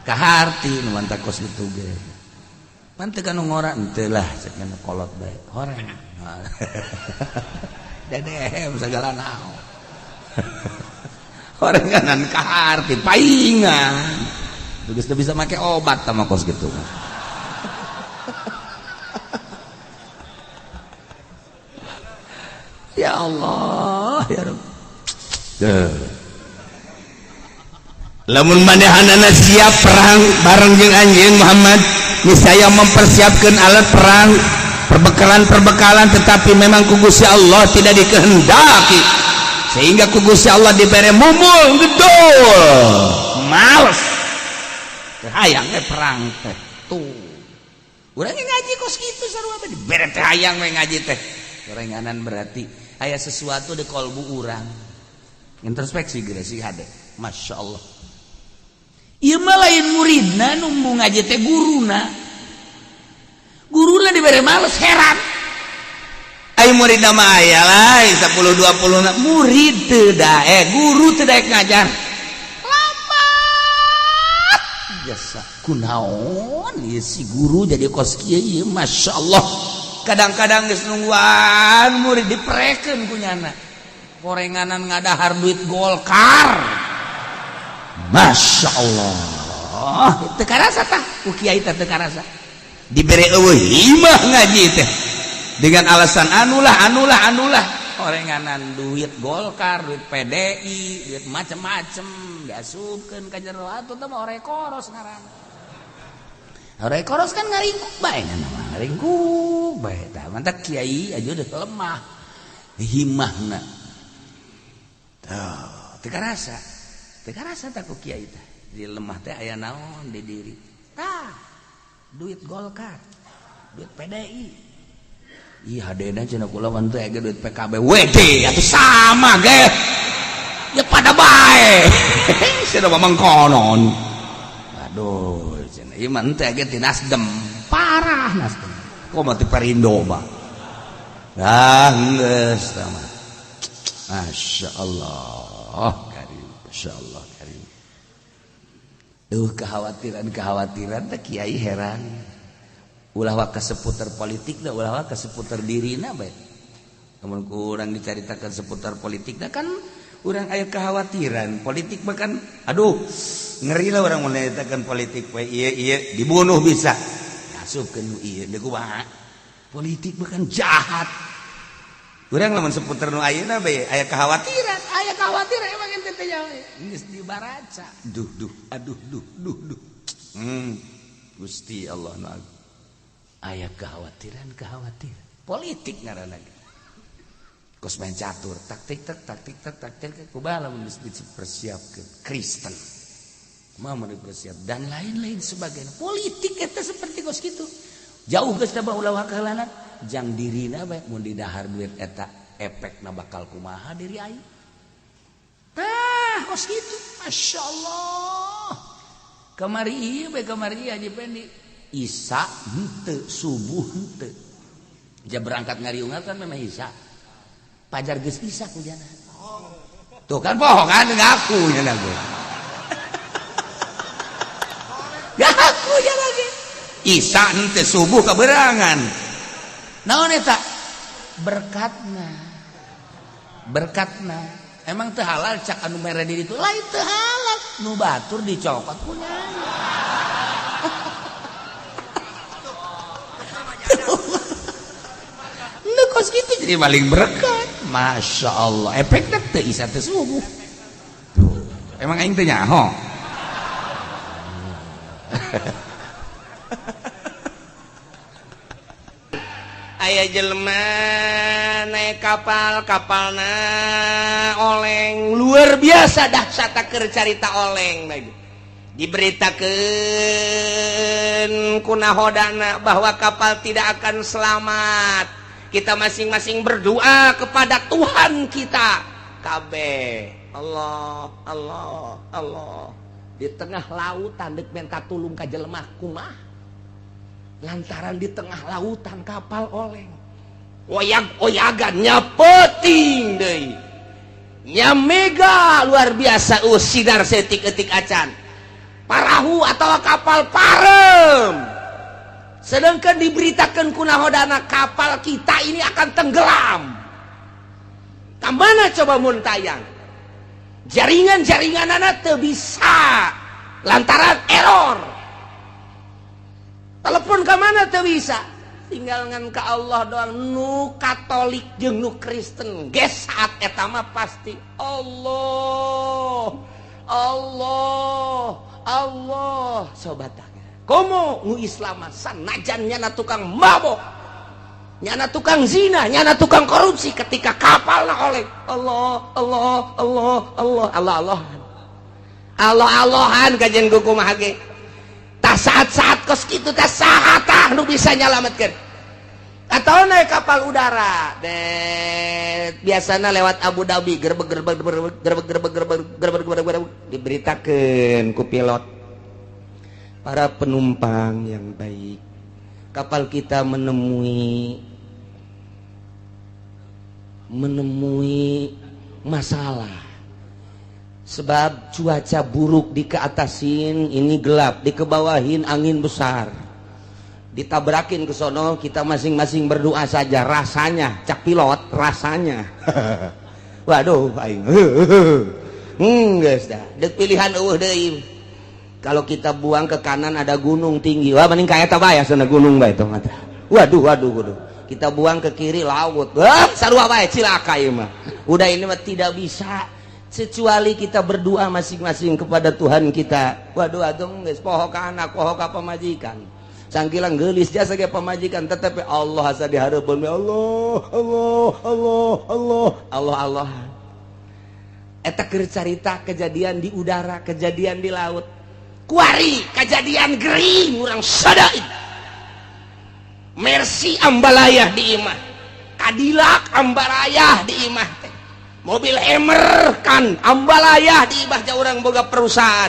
Kaharti nu mantak kos kitu ge. Pan teu ka nu ngora henteu lah cek nya kolot bae. Horeng. Dedehem sagala naon. Horenganan kaharti paingan. Geus teu bisa make obat tah mah kos kitu. Ya Allah, ya Rabb. Lamun manehanana siap perang bareng jeung anjeun Muhammad, niscaya mempersiapkan alat perang, perbekalan-perbekalan, tetapi memang ku Gusti Allah tidak dikehendaki. Sehingga ku Gusti Allah dibere mumul gedul. Males. Teu hayang we perang teh. Tuh. Urang ngaji kos kitu sarua teh dibere teh hayang we ngaji teh. Gorenganan berarti aya sesuatu di kolbu urang. Introspeksi geus sih hade. Masya Allah. Ieu mah lain muridna nu ngaji teh guruna. Guruna dibere males heran. Ai muridna mah aya lah 10 20 na murid teu daek, guru teu daek ngajar. Lambat. Jasa kunaon ieu si guru jadi kos kieu ieu Masya Allah. Kadang-kadang geus nungguan murid diprekeun ku nyana. Gorenganan ngadahar duit Golkar. Masya Allah. Teu karasa tah ku kiai teh teu karasa. Dibere eueuh himah ngaji teh. Dengan alasan anulah anulah anulah. Gorenganan duit Golkar, duit PDI, duit macem-macem diasupkeun ka jero atuh teh mah ore koros ngaranna. Ore koros kan ngaringkuk bae mah, ngaringkuk bae tah. Mantak kiai aja udah lemah himahna. Tuh, teu karasa. Teu karasa tah ku kiai teh. Di lemah teh aya naon di diri. Tah, duit Golkar, duit PDI. Ih, hadena cenah kula mah teh aya duit PKB. WD atuh sama ge. Ya pada bae. Cenah mah mangkonon. Aduh, cenah ieu mah teh ge ti Nasdem. Parah Nasdem. Kok mah ti Perindo mah. Ah, geus tah mah. Masya Allah, karim. Masya Allah, karim. Duh, kekhawatiran-kekhawatiran teh kiai heran. Ulah waka seputar politik dah, ulah waka seputar dirina bae. Namun kurang dicaritakan seputar politik dah kan urang aya kekhawatiran politik mah kan aduh ngeri lah orang menceritakan politik we ieu ieu dibunuh bisa. Asupkeun nu ieu deui kumaha. Politik mah kan jahat. Urang lamun seputar nu ayeuna bae aya kekhawatiran, aya kekhawatiran emang ente teh nyawa. Geus dibaraca. Duh duh aduh duh duh duh. Gusti Allah nu agung. Aya kekhawatiran-kekhawatiran politik ngaranna ge. Kos main catur, taktik tak taktik tak taktik kumaha lamun geus dipersiapkeun Kristen. Mah siap dan lain-lain sebagainya. Politik eta seperti kos kitu. Jauh geus teh ulah wakalanan jang dirina bae mun didahar duit eta efekna bakal kumaha diri aing. Tah kos kitu. Masya Allah. Kamari ieu bae kamari Haji Pendi. Isa henteu, subuh henteu. Ja berangkat ngariungan kan memang isa. Pajar geus isa kujana. Tuh kan bohong kan ngaku nya gue. Ngaku nya lagi. Isa henteu, subuh keberangan. Naon eta? Berkatna. Berkatna. Emang teu halal cak anu mere diri itu? Lain teu halal. Nu batur dicokot punya. Lu kos gitu jadi paling berkat. Masya Allah. Efeknya teu isa teu subuh. Tuh. Emang aing teu nyaho. Aya jelema naik kapal, kapalna oleng luar biasa dahsyat keur carita oleng lagi. Diberitakeun ku nahodana bahwa kapal tidak akan selamat. Kita masing-masing berdoa kepada Tuhan kita. Kabeh Allah Allah Allah. Di tengah lautan deuk minta tulung ka jelema kumaha? Lantaran di tengah lautan kapal oleng oyag-oyagan nya peuting deui nya mega luar biasa sinar setik-etik acan parahu atau kapal parem sedangkan diberitakan ku nahodana kapal kita ini akan tenggelam. Kamana coba mun tayang jaringan-jaringanana teu bisa lantaran error. Telepon ke mana tuh bisa, tinggal ngan ke Allah doang. Nu Katolik jeung nu Kristen geus saat eta mah pasti Allah Allah Allah. Sobat komo nu Islam sanajan nyana tukang mabok, nyana tukang zina, nyana tukang korupsi, ketika kapalna oleh Allah Allah Allah Allah Allah Allah Allah Allahan kajian kumaha ge. Tah saat-saat kos kitu tah saha tah nu bisa nyalametkeun? Atau naik kapal udara deh, biasana lewat Abu Dhabi, gerbek gerbek gerbek gerbek gerbek gerbek gerbek gerbek gerbek, diberitakeun ku pilot, para penumpang yang baik, kapal kita menemui masalah sebab cuaca buruk, di keatasin ini gelap, di kebawahin angin besar, ditabrakin ke sono. Kita masing-masing berdoa saja rasanya, cak pilot rasanya. Waduh aing geus dah deuk pilihan eueuh deui. Kalau kita buang ke kanan ada gunung tinggi, wah mending ka eta bae asana gunung bae tong mata. Waduh waduh waduh, kita buang ke kiri laut, wah sarua bae cilaka ieu mah. Udah ini mah tidak bisa kecuali kita berdoa masing-masing kepada Tuhan kita. Waduh atuh geus poho ka anak, poho ka pamajikan. Sangkilang geulis jasa ge pamajikan, tetapi Allah asa dihareupeun Allah Allah Allah Allah Allah Allah. Eta keur carita kejadian di udara, kejadian di laut. Kuari kejadian gering urang sadain. Mercy ambalayah di imah. Cadillac ambalayah di imah teh. Mobil Emmer kan ambalayah di imah jauh urang boga perusahaan.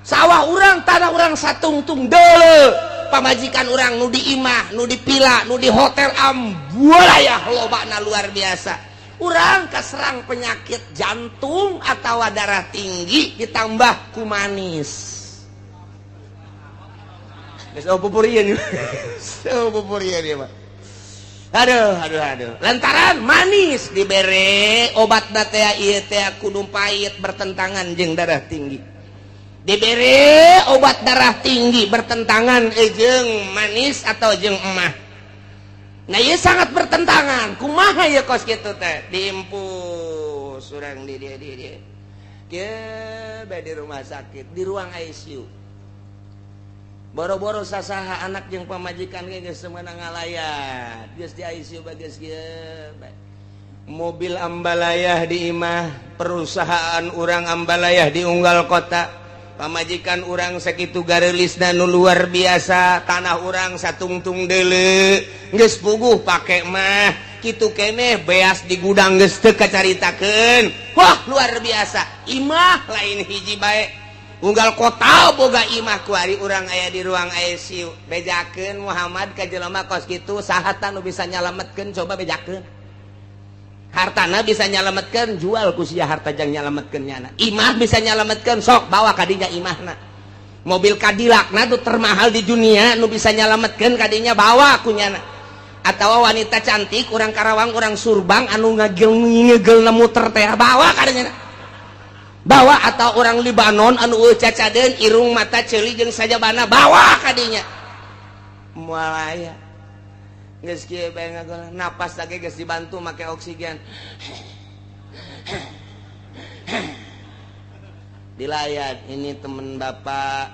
Sawah urang, tanah urang satungtung deuleu. Pamajikan urang nu di imah, nu di pila, nu di hotel ambalayah lobana luar biasa. Urang kaserang penyakit jantung atau darah tinggi ditambah ku manis. Geus pupurian. Pupurian ieu mah. Aduh, aduh, aduh. Lantaran manis dibere obat teh ieu teh kudu pahit bertentangan jeung darah tinggi. Dibere obat darah tinggi bertentangan jeung manis atau jeung emah. Nah, ieu sangat bertentangan. Kumaha ieu kos kitu teh? Diimpus urang di dia di dia. Kieu bae di rumah sakit, di ruang ICU. Boro-boro sasaha anak jeung pamajikan ge geus meunang ngalayat. Geus di ICU bae geus kieu bae. Mobil ambalayah di imah, perusahaan urang ambalayah di unggal kota. Pamajikan urang sakitu gareulisna nu luar biasa, tanah urang satungtung deuleu geus puguh pake mah kitu keneh beas di gudang geus teu kacaritakeun. Wah luar biasa, imah lain hiji bae, unggal kota boga imah. Kuari urang aya di ruang ICU. Bejakeun Muhammad ka jelema kos kitu, saha nu bisa nyalametkeun? Coba bejakeun. Hartana bisa nyalametkeun? Jual ku sia harta jang nyalametkeun nyana. Imah bisa nyalametkeun? Sok bawa kadinya imahna. Mobil Cadillac na nu termahal di dunia nu bisa nyalametkeun kadinya, bawa ku nyana. Atau wanita cantik orang Karawang, orang Surbang anu ngagel ngegel muter teh, bawa kadinya, bawa. Atau orang Libanon anu cacadeun, irung mata ceuli jeung sajabana, bawa kadinya. Moal aya. Geus kieu bae ngagol, napas lagi geus dibantu make oksigen. Dilayat, ini temen bapak,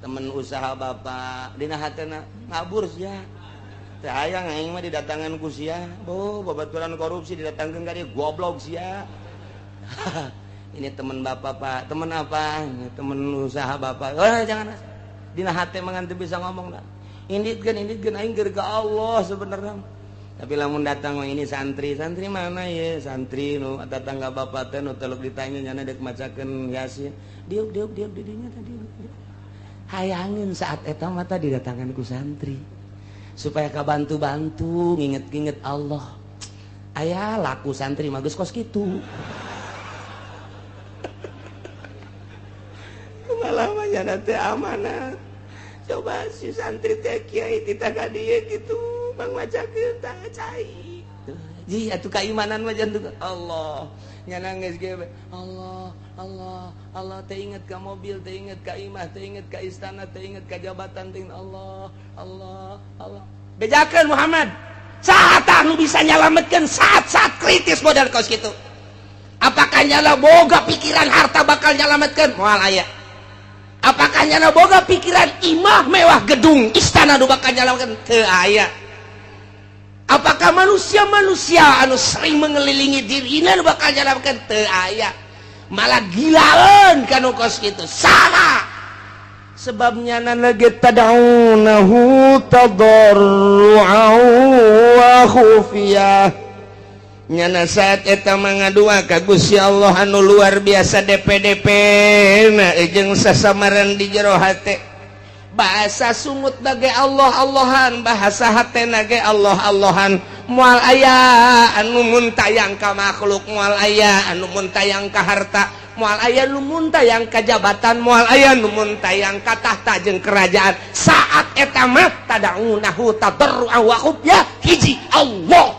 temen usaha bapak. Dina hatena ngabur sia teh, hayang aing mah didatangan ku sia. Bo babaturan korupsi didatangkeun ka dieu, goblok sia. Ini temen bapak, pak. Temen apa? Ini temen usaha bapak. Oh, jangan. Dina hate mah teu bisa ngomong dah. Indit kan, indit kan, aing keur ka Allah sebenarnya. Tapi lamun datang ini santri, santri mana ya? Santri nu tetangga bapak teh nu teluk ditanya nyana dek macakeun Yasin. Diuk diuk diuk di dinya tadi. Hayangin saat eta mata didatangan ku santri supaya kabantu-bantu nginget-nginget Allah. Aya laku santri mah geus kos kitu. Malah mah nyana teh amanat. Coba si santri teh kiai titah ka dieu kitu bang macakeun tah cai. Ji atuh kaimanan mah jantung Allah. Nyana geus ge Allah Allah Allah teh inget ka mobil, teh inget ka imah, teh inget ka istana, teh inget ka jabatan, teh Allah Allah Allah. Bejakeun Muhammad. Saha tah nu bisa nyalametkeun saat-saat kritis modal kos kitu? Apakah nyala boga pikiran harta bakal nyalametkeun? Moal aya. Apakah nyana boga pikiran imah mewah, gedung istana nu bakal nyalametkeun? Teu aya. Apakah manusia-manusia anu sering mengelilingi dirina nu bakal nyalametkeun? Teu aya. Malah gilaeun kanu kos kitu. Sama sebabnya nyana ge tad'unahu tadarru'an wa khufiyah. Nyana saat eta mangadua ka Gusti Allah anu luar biasa DPDP na jeung sasamaran di jero hate. Bahasa sungut ge Allah Allahan, bahasa hatena ge Allah Allahan. Moal aya anu muntayang ka makhluk, moal aya anu muntayang ka harta, moal aya nu muntayang ka jabatan, moal aya nu muntayang ka tahta jeung kerajaan. Saat eta mah tad'unahu tadarru'an wa khufyah, hiji Allah.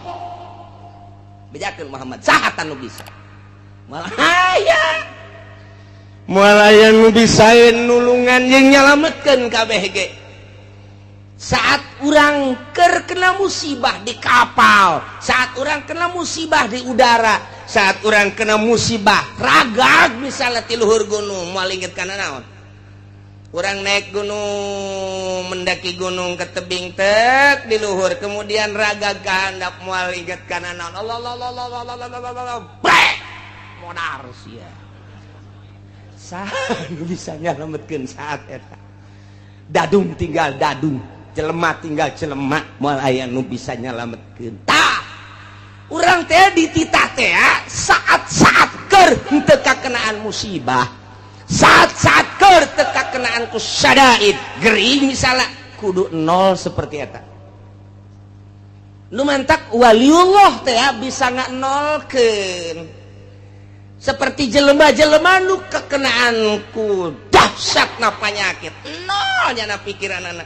Bejakeun Muhammad, saha nu bisa? Moal aya. Moal aya nu bisa nulungan jeung nyalametkeun kabeh ge. Saat urang keur kena musibah di kapal, saat urang kena musibah di udara, saat urang kena musibah ragag misalnya ti luhur gunung, moal inget kana naon? Urang naik gunung, mendaki gunung ke tebing tek di luhur, kemudian ragag ka handap, moal inget kana naon? Allah Allah Allah Allah Allah Allah Allah Allah, brek, modar sia. Saha nu bisa nyalametkeun saat eta? Dadung tinggal dadung, jelema tinggal jelema, moal aya nu bisa nyalametkeun. Tah, urang teh dititah teh saat-saat keur henteu kakenaan musibah, saat-saat keur teu kakenaan ku syadaid gering misalnya, kudu nol seperti eta. Nu mantak waliullah teh bisa nolkeun seperti jelema-jelema nu kekenaan ku dahsyatna penyakit, nol nyana pikiran anak.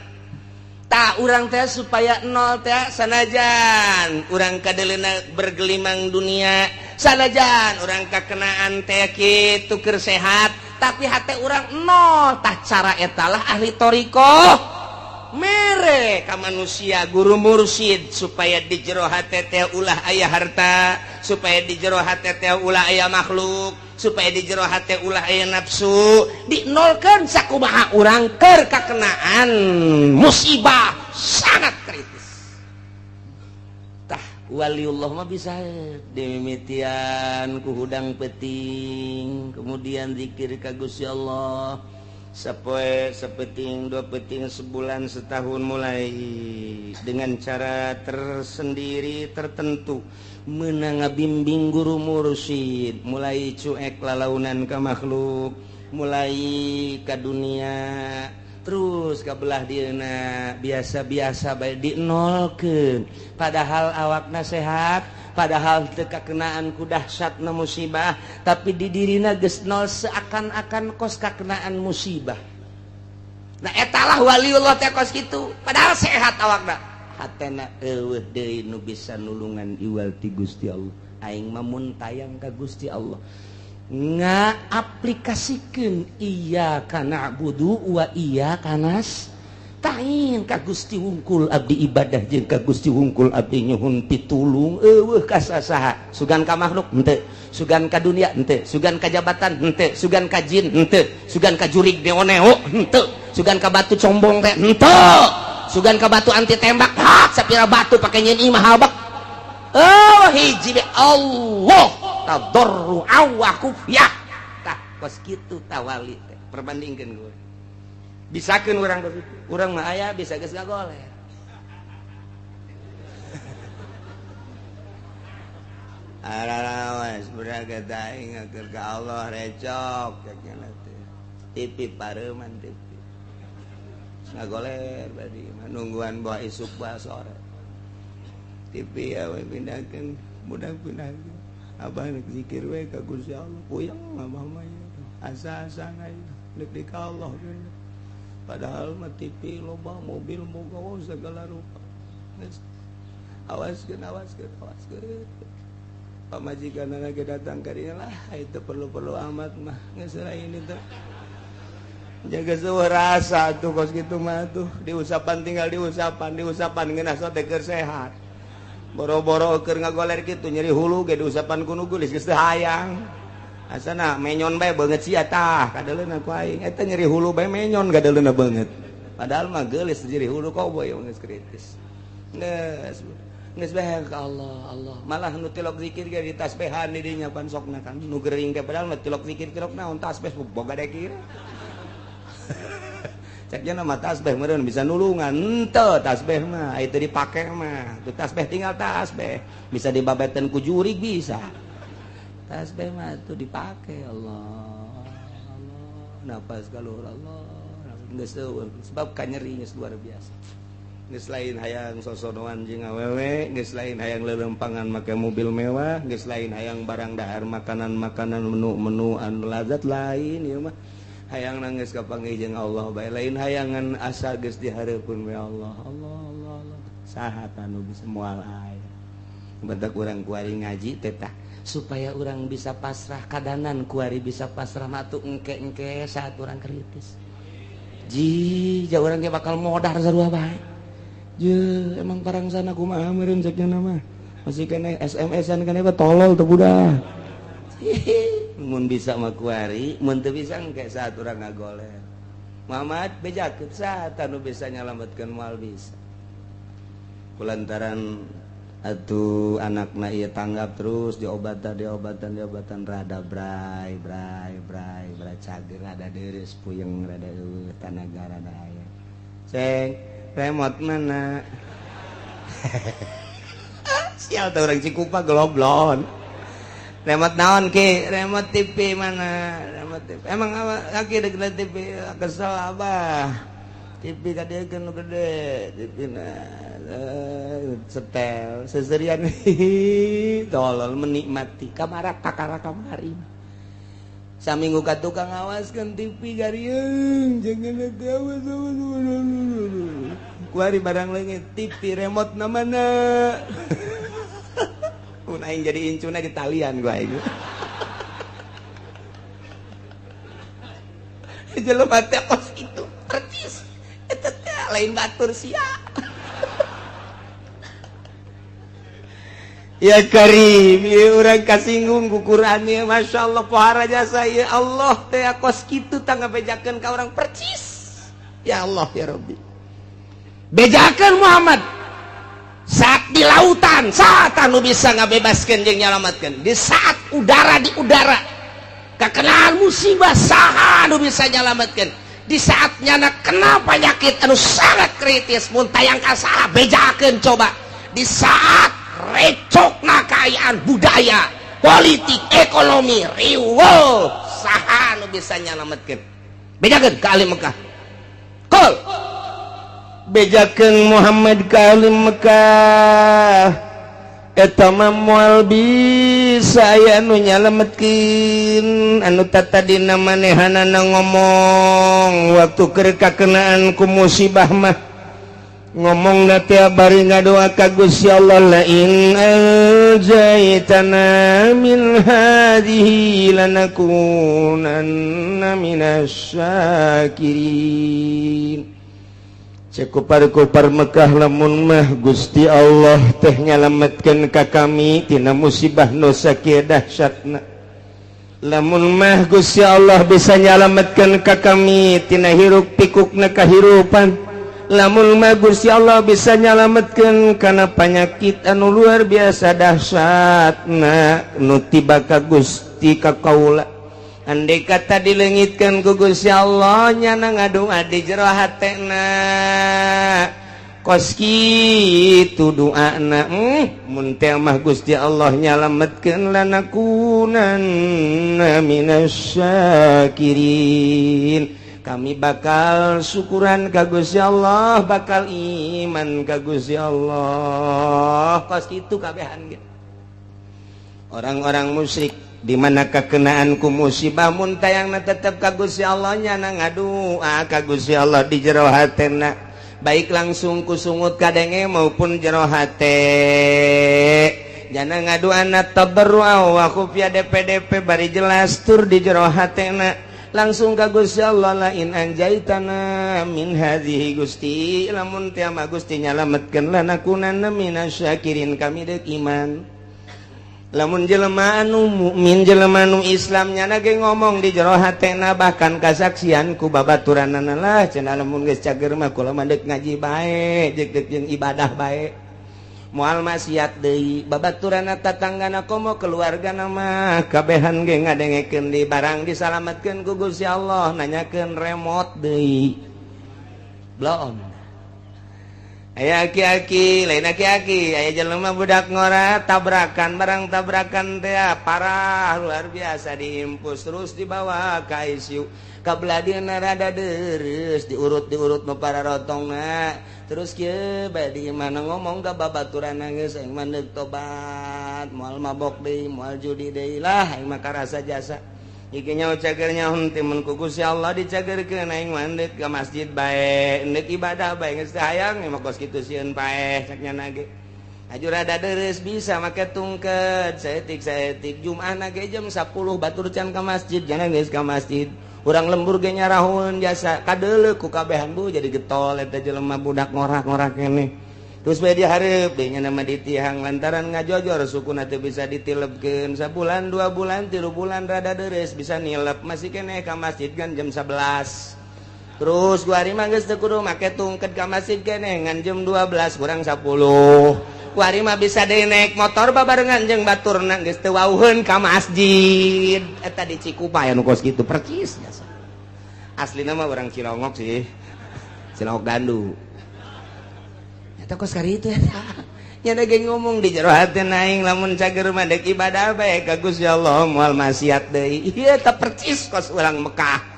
Tak urang teh supaya nol teh, sanajan urang kadeleuna bergelimang dunia, sanajan urang kakenaan teh kitu keur sehat, tapi hate urang nol. Tah, cara etalah ahli thoriqoh mere ka manusia, guru mursyid, supaya di jero hate teh ulah aya harta, supaya di jero hate teh ulah aya makhluk, supaya di jero hate ulah aya nafsu. Dinolkeun sakumaha urang keur kakenaan musibah sangat kritis. Tah, waliullah mah bisa dimimitian ku hudang peting, kemudian zikir ka Gusti Allah. Sapoe, sapeting, dua peting, sebulan, setahun, mulai dengan cara tersendiri tertentu menang bimbing guru mursyid, mulai cuek lalaunan ke makhluk, mulai ke dunia, terus ke belah dieuna biasa-biasa bae, dinolkeun. Padahal awakna sehat, padahal teu kakenaan ku dahsyatna musibah, tapi di dirina geus nol, seakan-akan kos kakenaan musibah. Nah, etalah waliullah teh kos kitu. Padahal sehat awakna, hatena eueuh deui nu bisa nulungan iwal ti Gusti Allah. Aing mah mun tayang ka Gusti Allah, ngaaplikasikeun iyyaka na'budu wa iyyaka nasta'in. Ka Gusti wungkul abdi ibadah jeung ka Gusti wungkul abdi nyuhun pitulung, eueuh ka sasaha. Sugan ka makhluk henteu, sugan ka dunia henteu, sugan ka jabatan henteu, sugan ka jin henteu, sugan ka jurig neo-neo henteu, sugan ka batu combong teh henteu, sugan ka batu anti tembak hak sapira batu pake nyeun imah habak. Oh, hiji be Allah, tadarru'a wa khufyah. Tah, kos kitu tawali teh. Perbandingkeun gue, bisakeun urang kos kitu? Urang mah aya bisa geus ngagoler. Ararawas beragata aing ngaker ka Allah recok cek teh. TV pareuman, TV ngagoler badi mah nungguan bawa isuk bawa sore. TV ya we pindahkeun, budak pindahkeun. Abah rek zikir we ka Gusti Allah, puyeng abah mah ya. Asa-asa ieu rek di ka Allah. Padahal mah TV loba, mobil boga, oh, segala rupa. Geus awaskeun, awaskeun, awaskeun. Pamajikan lagi datang ka dinya lah, itu perlu-perlu amat mah, geus lain itu. Jaga sebuah rasa tuh kos gitu mah tuh diusapan, tinggal diusapan, diusapan ngeunah teh keur sehat. Boro-boro keur ngagoler kitu, nyeri hulu ge diusapan ku nu geulis geus teu hayang. Asana menyon bae beungeut sia tah kadeuleuna ku aing. Eta nyeri hulu bae menyon kadeuleuna beungeut. Padahal mah geulis nyeri hulu koboy geus kritis. Geus geus bae ka Allah, Allah. Malah nu tilok zikir ge ditasbehan di dinya pan sokna kan. Nu gering teh padahal mah tilok zikir, tilok naon, tasbeh boga dekir. Ceknya nama tasbih meureun bisa nulungan henteu. Tasbih mah itu dipake mah tuh, tasbih tinggal tasbih bisa dibabetan ku jurig bisa. Tasbih mah tuh dipake, Allah, Allah, napas kaluhur Allah, geus eueuh sebab kanyeri geus luar biasa. Geus lain hayang sosonoan jeung awewe, geus lain hayang lelempangan make mobil mewah, geus lain hayang barang dahar, makanan-makanan, menu-menu anu lazat, lain ieu mah. Hayang nangis kapanggih jeung Allah bae, lain hayangan, asa geus dihareupeun we Allah, Allah, Allah, Allah. Saha anu bisa? Moal aya. Bentak urang kuari ngaji teh tah Supaya orang bisa pasrah kadanan, kuari bisa pasrah matu engke-engke saat orang kritis ji jauh orang ge bakal modar sarua bae. Je emang parang sana kumaha meureun ceknya nama masih kena SMS-an kan eta tolol teu budak. Mun bisa mah kuari, mun teu bisa engke saat urang ngagoler. Muhammad bejakeun saat anu bisa nyalametkeun? Moal bisa. Kulantaran atuh anakna ieu tanggap, terus diobatan, diobatan, diobatan, rada bray bray bray bray, cager, rada deres, puyeng rada eueuh, tanaga rada aya. Ceng, remote mana? Sial tuh orang Cikupa geloblon. Remote naon ki? Remote TV mana? Remote TV emang apa kaki dek TV? Kesel abah, TV kadekeun nu gede TV na setel seserian, tolol, menikmati kamara kakara kamari. Saminggu ka tukang ngawaskeun TV gariung, jangan awas awas. Kuari barang leungit TV remote na mana? Mun aing jadi incuna di talian gua aing. Jelema teh kos itu percis. Eta teh lain batur sia. Ya Karim, ya urang kasinggung ku Quran ya, Masya Allah, pohara jasa ya Allah teh kos kitu tangga bejakeun ka urang percis. Ya Allah ya Rabbi. Bejakeun Muhammad saat di lautan, saat anu bisa ngabebaskeun jeung nyalamatkeun? Di saat udara, di udara kakenaan musibah, saha anu bisa nyalamatkeun? Di saat nyana kena penyakit anu sangat kritis, mun tayang ka saha, bejakeun coba. Di saat recokna kaayaan budaya, politik, ekonomi riweuh, saha nu bisa nyalametkeun? Bejakeun ka ahli Mekah. Kol, bejakeun Muhammad ka ahli Mekah, eta mah moal bisa aya anu nyalametkeun. Anu tatadina manehanana ngomong waktu keur kakenaan ku musibah mah, ngomong teh bari ngadoa ka Gusti Allah, "La in anjaytana min hadhihi lanakunanna minasy syakirin." Cek kupar-kupar Mekah, lamun mah Gusti Allah teh nyalametkeun ka kami tina musibah nu sakieu dahsyatna, lamun mah Gusti Allah bisa nyalametkeun ka kami tina hiruk pikukna kahirupan, lamun mah Gusti Allah bisa nyalametkeun kana panyakit anu luar biasa dahsyatna nu tiba ka Gusti ka kaula, andai kata dilengitkan ku Gusti Allah, nyana ngadua di jero hatena kos kitu doana, mun teh mah Gusti Allah nyalametkeun, lanakunanna minasy syakirin, kami bakal syukuran ka Gusti Allah, bakal iman ka Gusti Allah. Kos kitu kabehan ge orang-orang musyrik di mana kekenaan ku musibah, mun tayangna tetep ka Gusti Allah, nyana ngadua ka Gusti Allah di jero hatena, baik langsung ku sungut kadenge maupun jero hate. Nyana ngaduana tadarrua wa khufya, DPDP, bari jelas tur di jero hatena langsung ka Gusti Allah, "La in anjaitana min hadhihi, Gusti, lamun teh mah Gusti nyalametkeun, lanakunanna minasyakirin, kami deuk iman." Lamun jelema anu mukmin, jelema anu Islam, nyana ge ngomong di jero hatena, bahkan kasaksian ku babaturanana lah cenah, lamun geus cager mah kula mah deuk ngaji bae, jeung deuk jeung ibadah bae, moal maksiat deui. Babaturanna, tatanggana, komo keluargana mah kabehan ge ngadengekeun di barang disalametkeun ku Gusti Allah, nanyakeun remote deui. Bloon. Aya aki-aki, lain aki-aki, aya jelema budak ngora tabrakan, barang tabrakan teh parah luar biasa, diimpus terus dibawa ke ICU. Kabelah dieuna rada deres, diurut diurut nu para rotongna. Terus kieu bae di mana ngomong ka babaturan, geus aing mah deuk tobat, moal mabok deui, moal judi deui lah, aing mah karasa jasa. Iki nyaho cager nyaho timun ku Gusti Allah dicagerkeun, aing mah deuk ka masjid bae, deuk ibadah bae, geus teu hayang mah kos kitu, sieun paeh cek nyana ge. Aju rada deres, bisa make tungket saeutik saeutik. Jumaah ge jam 10 batur can ka masjid, jangan geus ka masjid. Urang lembur ge nyarahun jasa kadeuleu ku kabehan, bu jadi getol eta jelema budak ngorak-ngorak keneh. Terus bae dihareup deui nya nama ditihang lantaran ngajojor sukuna teu bisa ditilepkeun. Sabulan, 2 bulan, 3 bulan rada deres, bisa nilep, masih keneh ka masjid kan jam 11. Terus gua hari mah geus teu kudu make tungket, ka masjid keneh ngan jam 12 kurang 10. Kuari mah bisa deui naik motor babarengan jeung baturna, geus teu wauheun ka masjid. Eta di Cikupa aya nu kos kitu percis jasa. Aslina mah orang Cilongok sih, Cilongok Gandu. Eta kos kari itu eta nya ge ngomong di jero hati, aing lamun cager mah deuk ibadah bae ka Gusti Allah, moal maksiat deui. Ieu eta percis kos urang Mekah.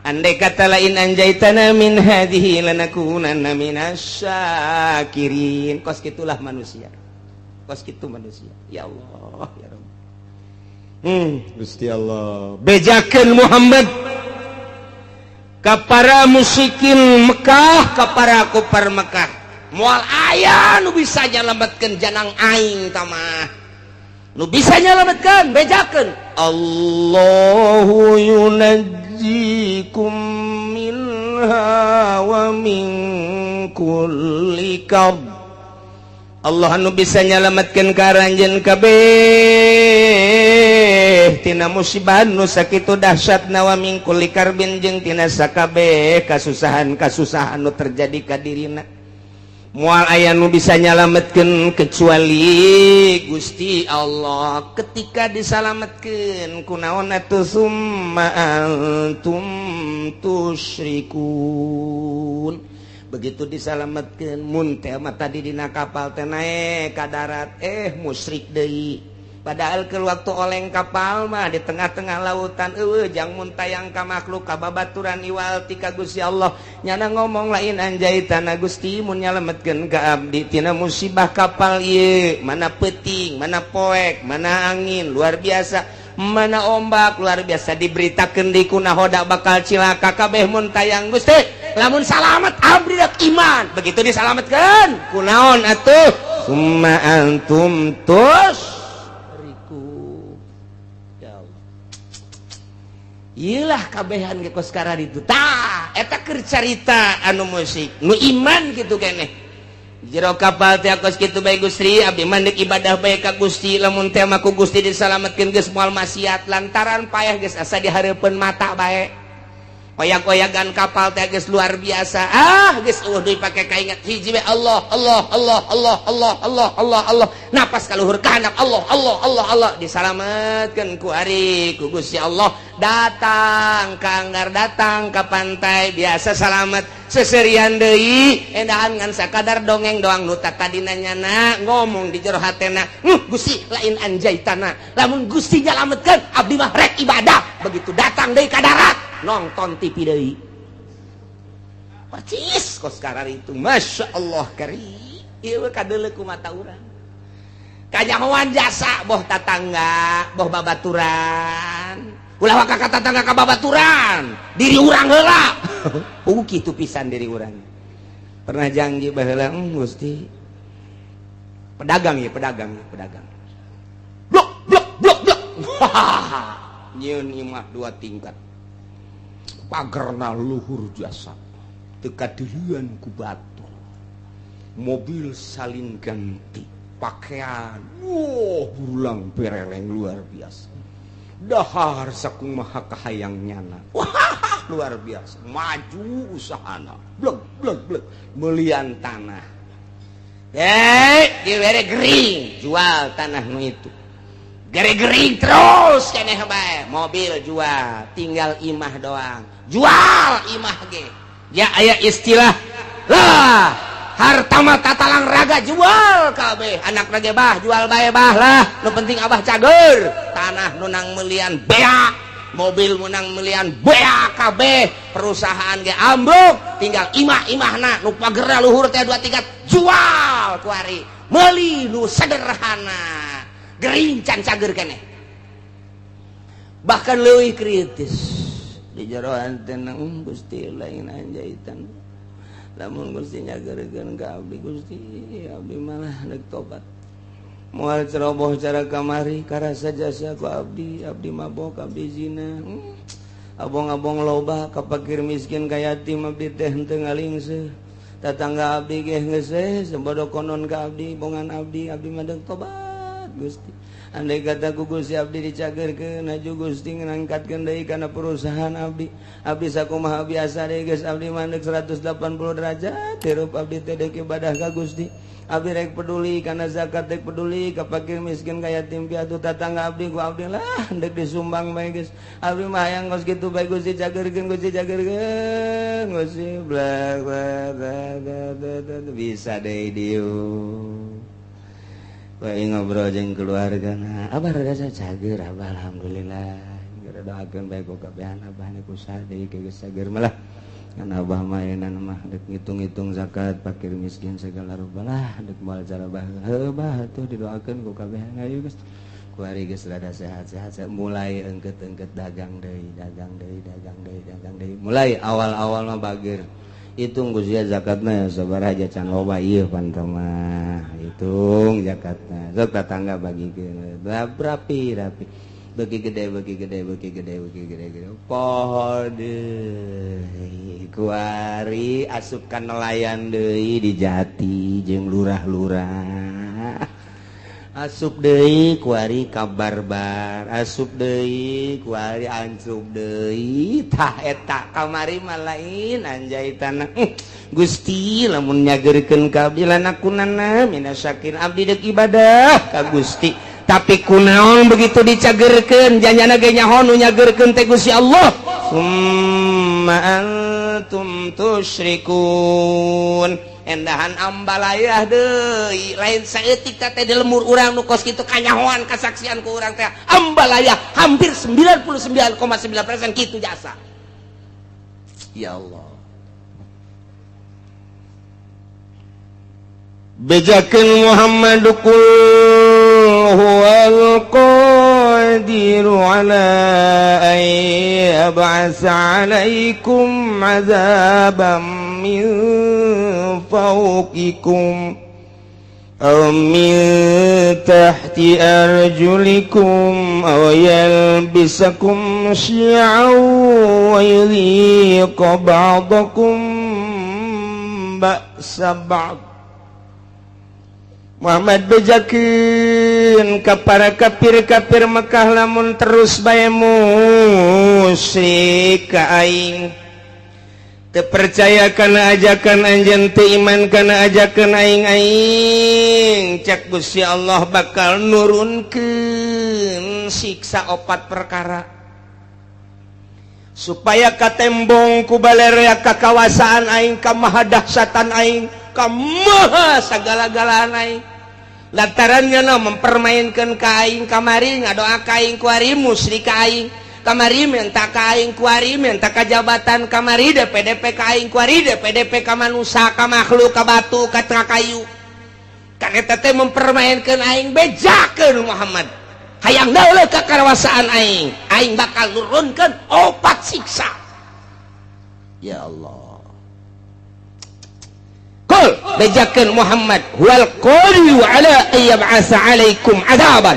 Andai kata, "La in anjaitana min hadhihi lanakunanna minasyakirin." Kos gitulah manusia, kos kitu manusia. Ya Allah, ya Rabb. Gusti Allah, bejakeun Muhammad ka para musyrikin Mekah, ka para kupar Mekah, moal aya nu bisa nyalametkeun janang aing tamah nu bisa nyalametkeun. Bejakeun, "Allahu yunajjikum minha wa min kulli karb." Allah anu bisa nyalametkeun ka aranjeun kabeh tina musibah nu sakitu dahsyatna, wa min kulli karbin, jeung tina sakabeh kasusahan-kasusahan nu terjadi ka dirina. Moal aya nu bisa nyalametkeun kecuali Gusti Allah. Ketika disalametkeun kunaon atuh? Summa antum tusyrikun. Begitu disalametkeun, mun teh mah tadi dina kapal teh naek ka darat, musyrik deui. Padahal ke waktu oleng kapal mah di tengah-tengah lautan, eueuh jang muntayang ka makhluk, ka babaturan, iwal ti ka Gusti Allah. Nyana ngomong, "Lain anjaitana, Gusti, mun nyalametkeun ka abdi tina musibah kapal ieu, mana peuting, mana poek, mana angin luar biasa, mana ombak luar biasa, diberitakeun di ku nahoda bakal cilaka kabeh, mun tayang Gusti, lamun salamet abdi rek iman." Begitu disalametkeun kunaon atuh? Summa antum tus ya Allah. Iyalah, kabehan ge kos itu. Tah, eta keur carita anu musik nu iman gitu keneh. Jero kapal teh kos kitu bae, "Gusti, abdi mah deuk ibadah bae ka Gusti. Lamun teh mah ku Gusti disalametkeun, geus moal maksiat," lantaran payah geus asa di hareupeun mata bae. Oyak-oyagan kapal teh geus luar biasa. Ah, geus eueuh deui pake kaingat, hiji we, Allah, Allah, Allah, Allah, Allah, Allah, Allah, Allah. Napas kaluhur ka handap, Allah, Allah, Allah, Allah. Disalametkeun ku ari ku Gusti Allah. Datang ka anggar, datang ka pantai biasa, salamet. Seserian deui, endahan ngan sakadar dongeng doang. Nu tadina nyana ngomong di jero hatena, "Gusti, lain anjaitana, lamun Gusti nyalametkeun, abdi mah rek ibadah." Begitu datang deui ka darat, nonton TV deui, percis kos karar itu. Masya Allah, kari ieu kadeuleu ku mata urang, kanyahoan jasa, boh tatangga, boh babaturan. Ulah waka ka tatangga, ka babaturan, diri urang heula. Oh, kitu pisan diri urang. Pernah janji baheula, Gusti, pedagang ya, pedagang ya, pedagang, blok blok blok blok, nyieun imah dua tingkat, pagerna luhur jasa, teu kadeuleun ku batur, mobil salin ganti, pakaian wow burulang bereleng luar biasa, dahar sakumaha kahayang nyana. Wah, luar biasa maju usahana, blek blek blek, melian tanah, dibere gering, jual tanah nu itu. Gering terus keneh bae, mobil jual, tinggal imah doang, jual imah ge. Ya, aya istilah lah, harta mah tatalang raga, jual kabeh. Anak ge, "Bah, jual bae, Bah lah, nu penting Abah cager." Tanah nu nang melian beak, mobil menang melian beak kabeh, perusahaan ge ambruk, tinggal imah-imahna nu pagerna luhur teh dua tingkat, jual kuari, meuli nu sederhana. Gering can cager keneh, bahkan leuwih kritis di jeroan tenang, "Gusti, lain anjaitan, lamun Gusti nyageurkeun ka abdi, Gusti, abdi malah rek tobat, moal ceroboh cara kamari, karasa jasa ku abdi. Abdi mabok, abdi zina, abong-abong loba ka fakir miskin, ka yatim, abdi teh henteu ngalingseuh. Tatangga abdi ge geus we sebodo konon ka abdi, bongan abdi. Abdi mah deuk tobat, Gusti. Andai kata ku Gusti abdi dicagerkeun, aju Gusti ngangkatkeun deui kana perusahaan abdi, abdi sakumaha biasa deui geus. Abdi mah deuk 180 derajat hirup abdi teh, deuk ibadah ka Gusti. Abdi rek peduli kana zakat, rek peduli ka fakir miskin, ka yatim piatu. Tatangga abdi ku abdi lah deuk disumbang bae geus. Abdi mah hayang kos kitu bae, Gusti, cagerkeun, Gusti, cagerkeun, Gusti." Bla bla bla bla, bisa deui dieu. Wah, ngobrol jeung keluarga, nah, "Abah rada cager, Abah, alhamdulillah. Gara doakeun bae ku kabehan. Abah nek usaha deui geus cager malah. Kan Abah mah ayeuna mah deuk ngitung-ngitung zakat fakir miskin segala rupa lah, deuk moal cara bah. Heuh, Bah, atuh didoakeun ku kabehan. Ayo geus." Kuari geus rada sehat-sehat, mulai engket-engket dagang deui, dagang deui, dagang deui, dagang deui. Mulai awal-awal mah bager. Hitung, "Gus ya, zakatna ya sabaraha aja, can loba ieu pan mah." Hitung zakatna, sok tetangga bagikeun, rapi rapi, bagi gede, bagi gede, bagi gede, bagi gede gede. Poho deui, kuari asup ka nelayan deui, di jati jeung lurah-lurah. Asup deui kuari ka barbar, asup deui kuari ancup deui. Tah eta kamari mah lain anjaitana. Gusti, lamun nyageurkeun ka abdi lanakunanna minasyakirin, abdi deuk ibadah ka Gusti. Tapi kunaon begitu dicagerkeun, janjana ge nyaho nu nyageurkeun teh Gusti Allah. Summa antum tusyrikun. Endahan ambalayah deui, lain saeutik teh di lemur urang nu kos kitu kanyahoan kasaksian ku urang teh ambalayah hampir 99,9% kitu jasa. Ya Allah, bejakeun Muhammad, qul huwal qadiru ala an yab'atsa alaikum azaban min fawqikum aw min tahti arjulikum aw yalbisakum syi'an wa yudhiqa ba'dakum ba'sa ba'd. Muhammad, bejakeun ka para kafir-kafir Mekah, lamun terus bae musyrik ka aing, teu percaya kana ajakan anjeun, teu iman kana ajakan aing, aing cek Gusti Allah bakal nurunkeun siksa opat perkara supaya katembong ku balerea kakawasaan aing, ka mahadahsatan aing, ka maha sagala-galaan aing. Lantarannya no mempermainkan ka aing, kamari ngadoa ka aing, kuari musyrik ka aing, kamari minta ka aing, kuari minta ka jabatan, kamari DPDP ka aing, kuari DPDP ka manusia, ka makhluk, ka batu, ka kayu. Kan eta teh mempermainkan aing. Bejakeun Muhammad, hayang dauleuh kakawasaan aing, aing bakal nurunkeun opat siksa. Ya Allah, qul, bejakeun Muhammad, huwal qadiru ala an yab'atsa alaikum adaban,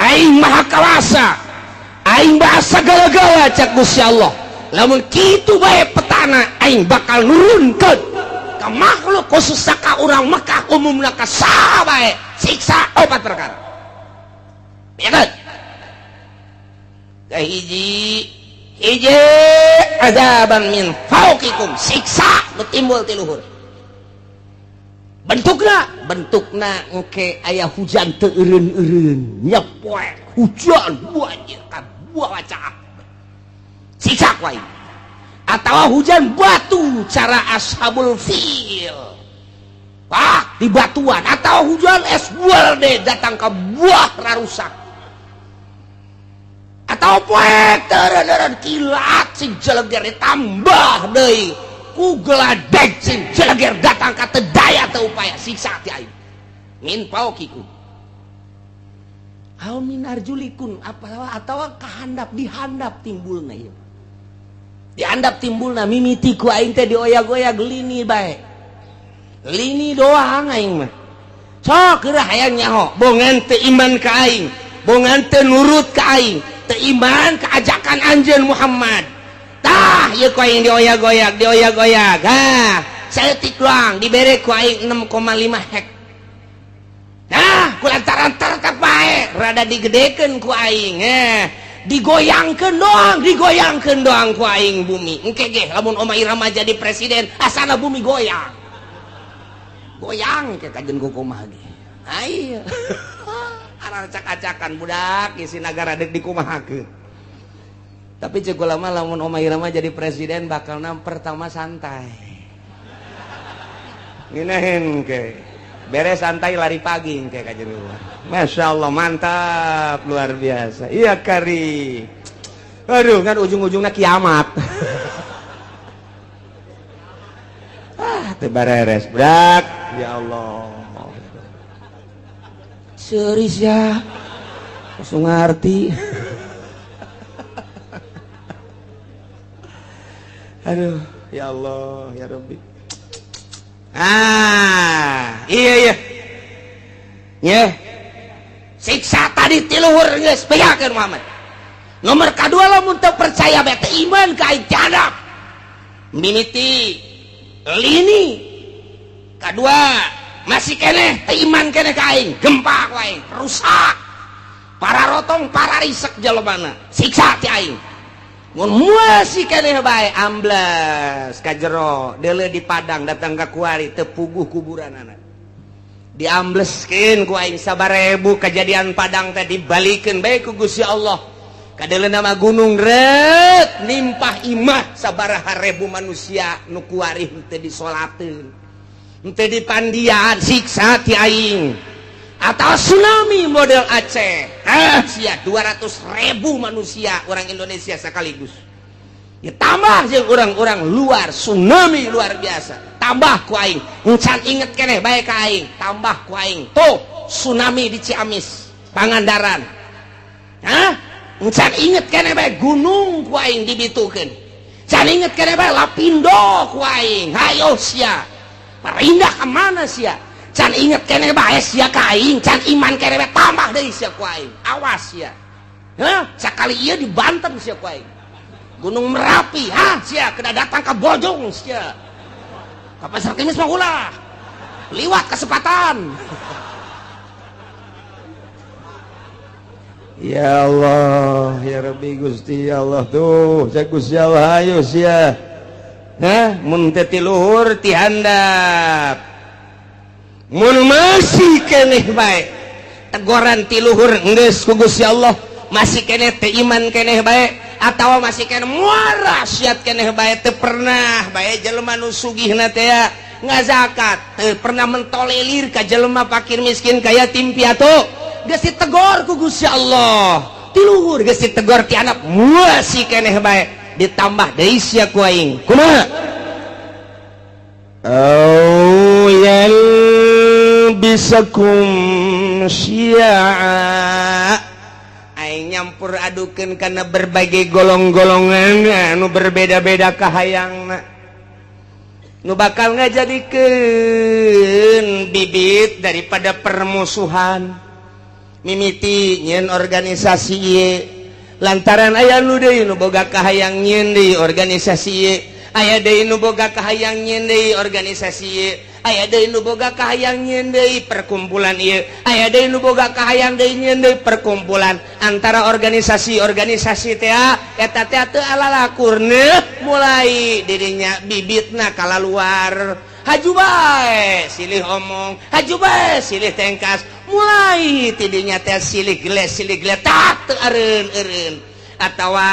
aing maha kawasa, aing bahasa segala-gala cak Gusti Allah. Lamun kitu bae petana, aing bakal nurunkeun ka makhluk, khusus ka urang Mekah, umumna ka saha bae, siksa opat perkara. Ya kan, kahiji hiji azaban min fauqikum, siksa nu timbul ti luhur. Bentukna, bentukna engke aya hujan teu eureun-eureun nyepoek hujan banjir ka buah waca, siksa ku aing. Atawa hujan batu cara ashabul fil, ah di batuan, atau hujan es deh datang ke buah rarusak, atau poek teureun kilat sing jeleger, ditambah deui ku geladeg sing jeleger datang ka teu daya teu upaya, siksa ti aing min fauqikum aw min arjulikum, apa atau kahandap, dihandap timbulna ieu, dihandap timbulna mimiti ku aing teh dioyag-oyag lini bae, lini doang. Aing mah sok geura hayang nyaho, bongan teu iman ka aing, bongan teu nurut ka aing, teu iman ka ajakan anjeun Muhammad, tah ieu ku aing dioyag-oyag, dioyag-oyag. Ha, saeutik doang dibere ku aing 6,5 hek. Nah, ku lantaran tetep bae rada digedekeun ku aing, digoyangkeun doang, digoyangkeun doang ku aing bumi. Engke ge lamun Oma Irama jadi presiden, asana bumi goyang goyang ke kajen ku kumaha ge. Ayo acak-acakan budak isi nagara dek dikumahakeun. Tapi cek lama, lamun Oma Irama jadi presiden bakal pertama santai, nginahin ke beres santai, lari pagi kayak kajen. Masya Allah, mantap, luar biasa. Iya kari, aduh kan ujung-ujungnya kiamat. Ah, teu bareres budak. Ya Allah, serius ya, langsung ngerti. Aduh, ya Allah, ya Rabbi. Ah, iya iya ya, siksa tadi ti luhur geus bejakeun Muhammad. Nomor kedua, lamun teu percaya bae, teu iman ka aing, jadap mimiti lini kedua. Masih keneh teu iman keneh ka aing, gempa ku aing, rusak. Para rotong, para risek jelema, siksa ti aing. Mun masih keneh bae, ambles ka jero, deuleu di Padang datang ka kuari teu puguh kuburanana. Diambleskeun ku aing sabarebu kejadian Padang teh dibalikeun bae ku Gusti Allah. Kadeuleu nama gunung ret nimpah imah sabaraha ribu manusia nu kuari henteu disolateun. Henteu dipandian, siksa ti aing. Atau tsunami model Aceh, ah sia, 200 ribu manusia orang Indonesia sekaligus ya, tambah jeung orang-orang luar, tsunami luar biasa. Tambah ku aing, encan inget keneh bae ka aing, tambah ku aing tuh tsunami di Ciamis, Pangandaran. Hah, encan inget keneh bae, gunung ku aing dibitukeun. Can inget keneh bae, Lapindo ku aing. Hayo sia, pindah ke mana sia? Can inget keneh bae sia ka aing, can iman keneh bae, tambah deui sia ku aing. Awas sia. Hah, sakali ieu di Banten sia ku aing. Gunung Merapi, ha sia kena datang ke Bojong sia. Ka Pasar Kemis mah ulah. Liwat kesempatan. Ya Allah, ya Rabbi Gusti ya Allah tuh, saya Gusti Allah ayo sia. Hah, mun teu ti luhur ti handap. Mun masih keneh bae tegoran ti luhur geus ku Gusti Allah, masih keneh teu iman keneh bae atawa masih keneh muara siat keneh bae, teu pernah bae jelema nu sugihna teh ya ngazakat, teu pernah mentolerir ka jelema fakir miskin ka yatim piatu, geus ditegor ku Gusti Allah ti luhur, geus ditegor ti handap, masih keneh bae, ditambah deui sia ku aing. Kumaha? Au yalbisakum syi'a. Aing nyampur adukeun karena berbagai golong-golongan anu berbeda-beda kahayangna nu bakal ngajadikeun bibit daripada permusuhan. Mimiti nyeun organisasi ieu lantaran aya nu deui nu boga kahayang nyeun deui organisasi ieu, aya deui nu boga kahayang nyeun deui organisasi ieu, aya deui nu boga kahayang nyeun deui perkumpulan ieu, aya deui nu boga kahayang deui nyeun deui perkumpulan. Antara organisasi-organisasi teh eta teh teu alalakurna, mulai dirinya bibitna kalaluar, haju bae silih omong, haju bae silih tengkas, mulai tidinya teh silih geles silih geletak, teu eureun-eureun atawa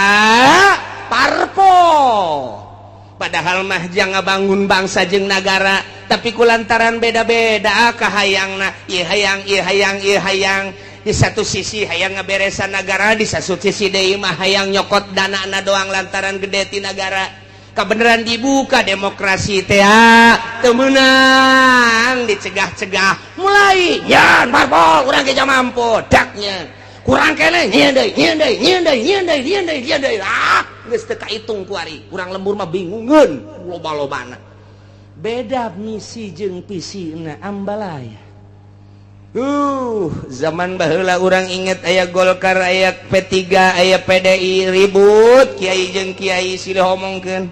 parpol. Padahal mah jangan bangun bangsa jeung nagara, tapi kulantaran beda-beda kahayangna, ieu hayang ieu hayang ieu hayang, di satu sisi hayang ngaberesan negara, di satu sisi deui mah hayang nyokot dana na doang lantaran gede ti nagara. Kebenaran dibuka demokrasi teh teu meunang dicegah-cegah, mulai nyan parpol, urang ge mampu daknya kurang keneh, nyieun deui, nyieun deui, nyieun deui, nyieun deui, nyieun deui, nyieun deui. Ah, geus teu kaitung kuari. Urang lembur mah bingungeun loba-lobana, beda misi jeung visina, ambalaya. Zaman baheula urang inget aya Golkar, aya P3, aya PDI, ribut kiai jeung kiai silih omongkeun,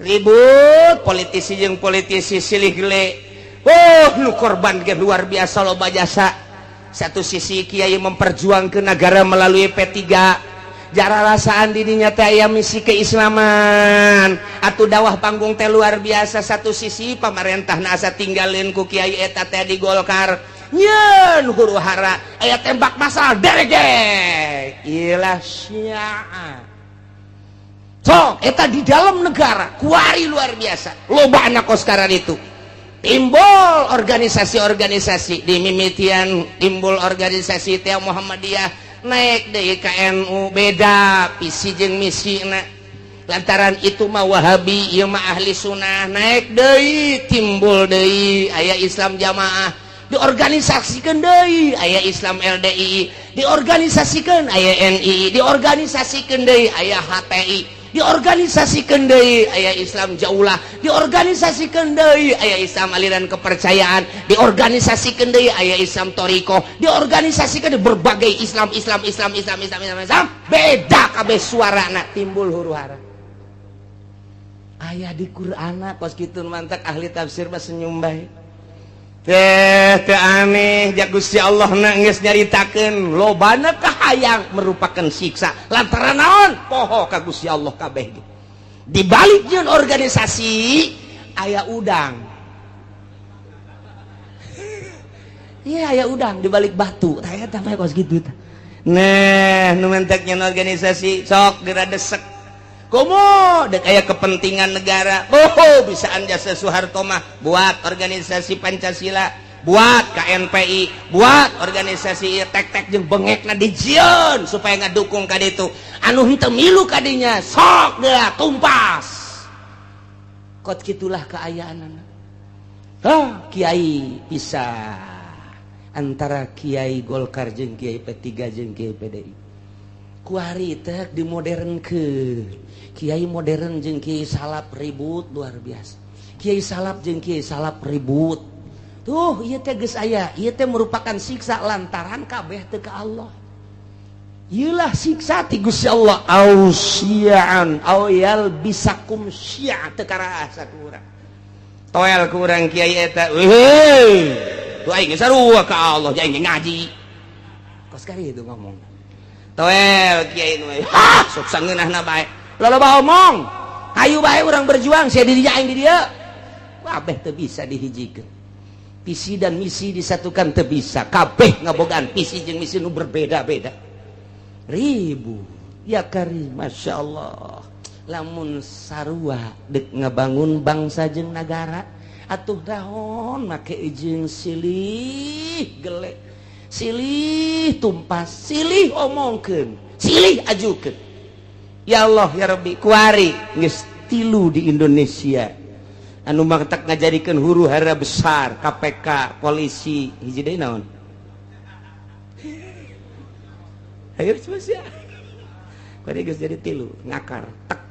ribut politisi jeung politisi silih gele. Oh, nu korban ge luar biasa loba jasa. Satu sisi kiai memperjuangkan negara melalui P3, jara rasaan dirinya teh aya misi keislaman atau dakwah panggung teh luar biasa. Satu sisi pemerintah asa tinggalin ku kiai eta teh di Golkar, nyeun huru hara, aya tembak masal derek ilah syiah. Sok eta di dalam negara kuari luar biasa loba anak kos. Sekarang itu timbul organisasi-organisasi, di mimitian timbul organisasi teh Muhammadiyah, naik deui ka NU, beda visi jeung misi na lantaran itu mah Wahabi, ieu mah ahli sunnah. Naik deui, timbul deui aya Islam jamaah, diorganisasikan deui aya Islam LDI, diorganisasikan aya NI, diorganisasikan deui aya HTI, diorganisasikan deui aya Islam Jaulah, diorganisasikan deui aya Islam aliran kepercayaan, diorganisasikan deui aya Islam Toriko, diorganisasikan berbagai Islam, Islam, Islam, Islam, Islam, Islam, Islam, beda kabeh suarana, timbul huru hara. Aya di Qur'an kos kitu, mantak ahli tafsir mah senyum bae. Teh teu aneh ja Gusti Allah na geus nyaritakeun lobana kahayang merupakan siksa lantaran naon poho ka Gusti Allah kabeh ge. Di balik jeung organisasi aya udang. Iya aya udang di balik batu. Tah eta mah kos kitu tah. Nah, nu mentek nyeun organisasi sok geura desek. Komo dek aya kepentingan negara. Oh, bisaan jasa Soeharto mah buat organisasi Pancasila, buat KNPI, buat organisasi tek-tek jeung bengekna dijieun supaya ngadukung ka ditu. Anu henteu milu ka dinya sok geura tumpas. Kot kitulah kaayaanana. Oh, kiai bisa antara kiai Golkar jeung kiai P3 jeung kiai PDI. Kuari teh dimodernkeun. Kiai modern jeung kiai salaf ribut luar biasa. Kiai salaf jeung kiai salaf ribut. Tuh ieu teh geus aya, ieu teh merupakan siksa lantaran kabeh teu ka Allah. Ieulah siksa ti Gusti Allah ausian au yalbisakum syi'a teu karasa ku urang. Toel ku urang kiai eta. Weuh. Tuh aing sarua ka Allah, aing ngaji. Kos kari itu ngomong. Toel kiai nu ha sok sangeunahna bae. Loba omong. Hayu bae urang berjuang sia di dinya aing di dieu. Kabeh teu bisa dihijikeun. Visi dan misi disatukan teu bisa. Kabeh ngabogaan visi jeung misi nu berbeda-beda. Ribu. Ya karim, Masya Allah. Lamun sarua dek ngabangun bangsa jeung nagara atuh dahon make jeung silih gelek, silih tumpas, silih omongkeun, silih ajukeun. Ya Allah ya Rabbi, kuari geus tilu di Indonesia anu matak ngajadikeun huru hara besar KPK, polisi, hiji deui naon? Ayo coba sia. Kuari geus jadi tilu, ngakar tek.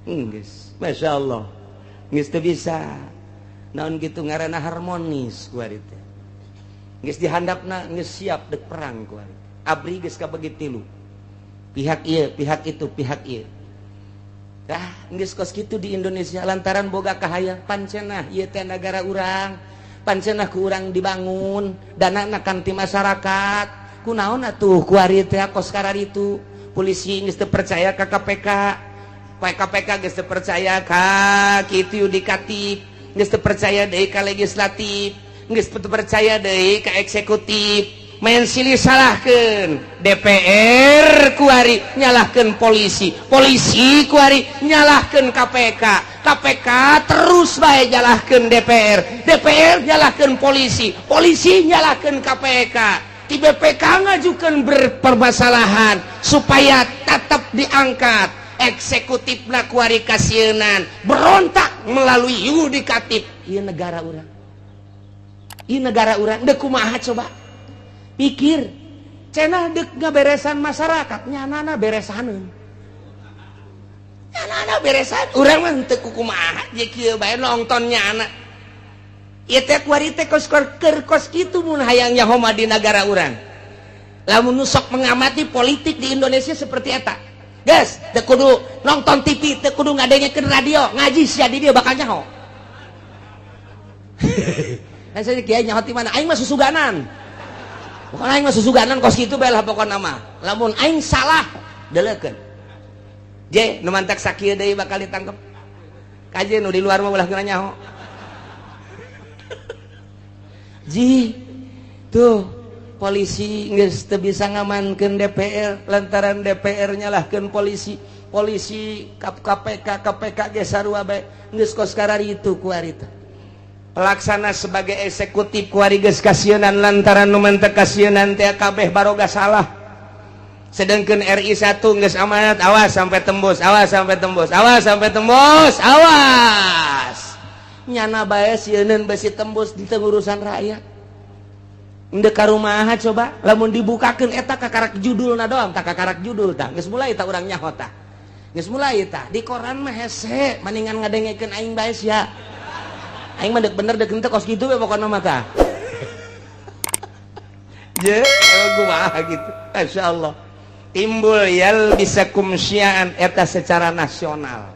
Geus, Masya Allah. Geus teu bisa. Naon kitu ngaranna harmonis kuari teh. Geus dihandapna geus siap dek perang kuari. Abri geus kabagi tilu. Pihak ieu, pihak itu, pihak ieu. Dah geus kos kitu di Indonesia lantaran boga kahayang pancenah ieu teh nagara urang. Pancenah ku urang dibangun, danana kan ti masyarakat. Kunaon atuh kuari teh kos kararitu. Polisi geus teu percaya ka KPK. KPK geus teu percaya ka kitu yudikatif, geus teu percaya deui ka legislatif, geus teu percaya deui ka eksekutif. Main silih salahkeun DPR kuari nyalahkeun polisi, polisi kuari nyalahkeun KPK, KPK terus bae nyalahkeun DPR, DPR nyalahkeun polisi, polisi nyalahkeun KPK. Di BPK ngajukeun berpermasalahan supaya tetap diangkat. Eksekutif kuari kasieunan berontak melalui yudikatif. Ieu negara urang, ieu negara urang dek kumaha coba pikir. Cenah dek ngaberesan masyarakat, nyanana beresaneun, nyanana beresan. Urang mah henteu kumaha je kieu bae nonton nyana. Ieu teh kuari teh kos keur kos kitu mun hayang nyaho mah di nagara urang. Lamun nu sok mengamati politik di Indonesia seperti eta. Guys, teu kudu nonton TV, teu kudu ngadengekeun radio, ngaji sia di dieu bakal nyaho. Nah, saya kiai nyaho ti mana? Aing mah susuganan. Pokona aing mah susuganan kos kitu bae lah pokona mah. Lamun aing salah, deleukeun. Je, nu mantak sakieu deui bakal ditangkep. Kaje nu di luar mah ulah geuna nyaho. Ji, tuh polisi geus teu bisa ngamankeun DPR lantaran DPR nyalahkeun polisi, polisi KPK, KPK ge sarua bae geus kos kararitu kuari teh. Pelaksana sebagai eksekutif kuari geus kasieunan lantaran nu mantek kasieunan teh kabeh baroga salah. Sedangkan RI 1 geus amanat, awas sampai tembus, awas sampai tembus, awas sampai tembus, awas. Nyana bae sieuneun besi tembus di urusan rakyat. Ndek ka rumaha coba lamun dibukakeun eta kakarak judulna doang, tak kakarak judul tah geus mulai tah urang nyaho tah. Geus mulai tah di koran mah hese maningan ngadengekeun aing bae sia. Aing mah dek bener dek henteu kos kitu we pokona mah tah. Je, emang kumaha gitu. Masya Allah. Timbul yal bisa kumsiaan eta secara nasional.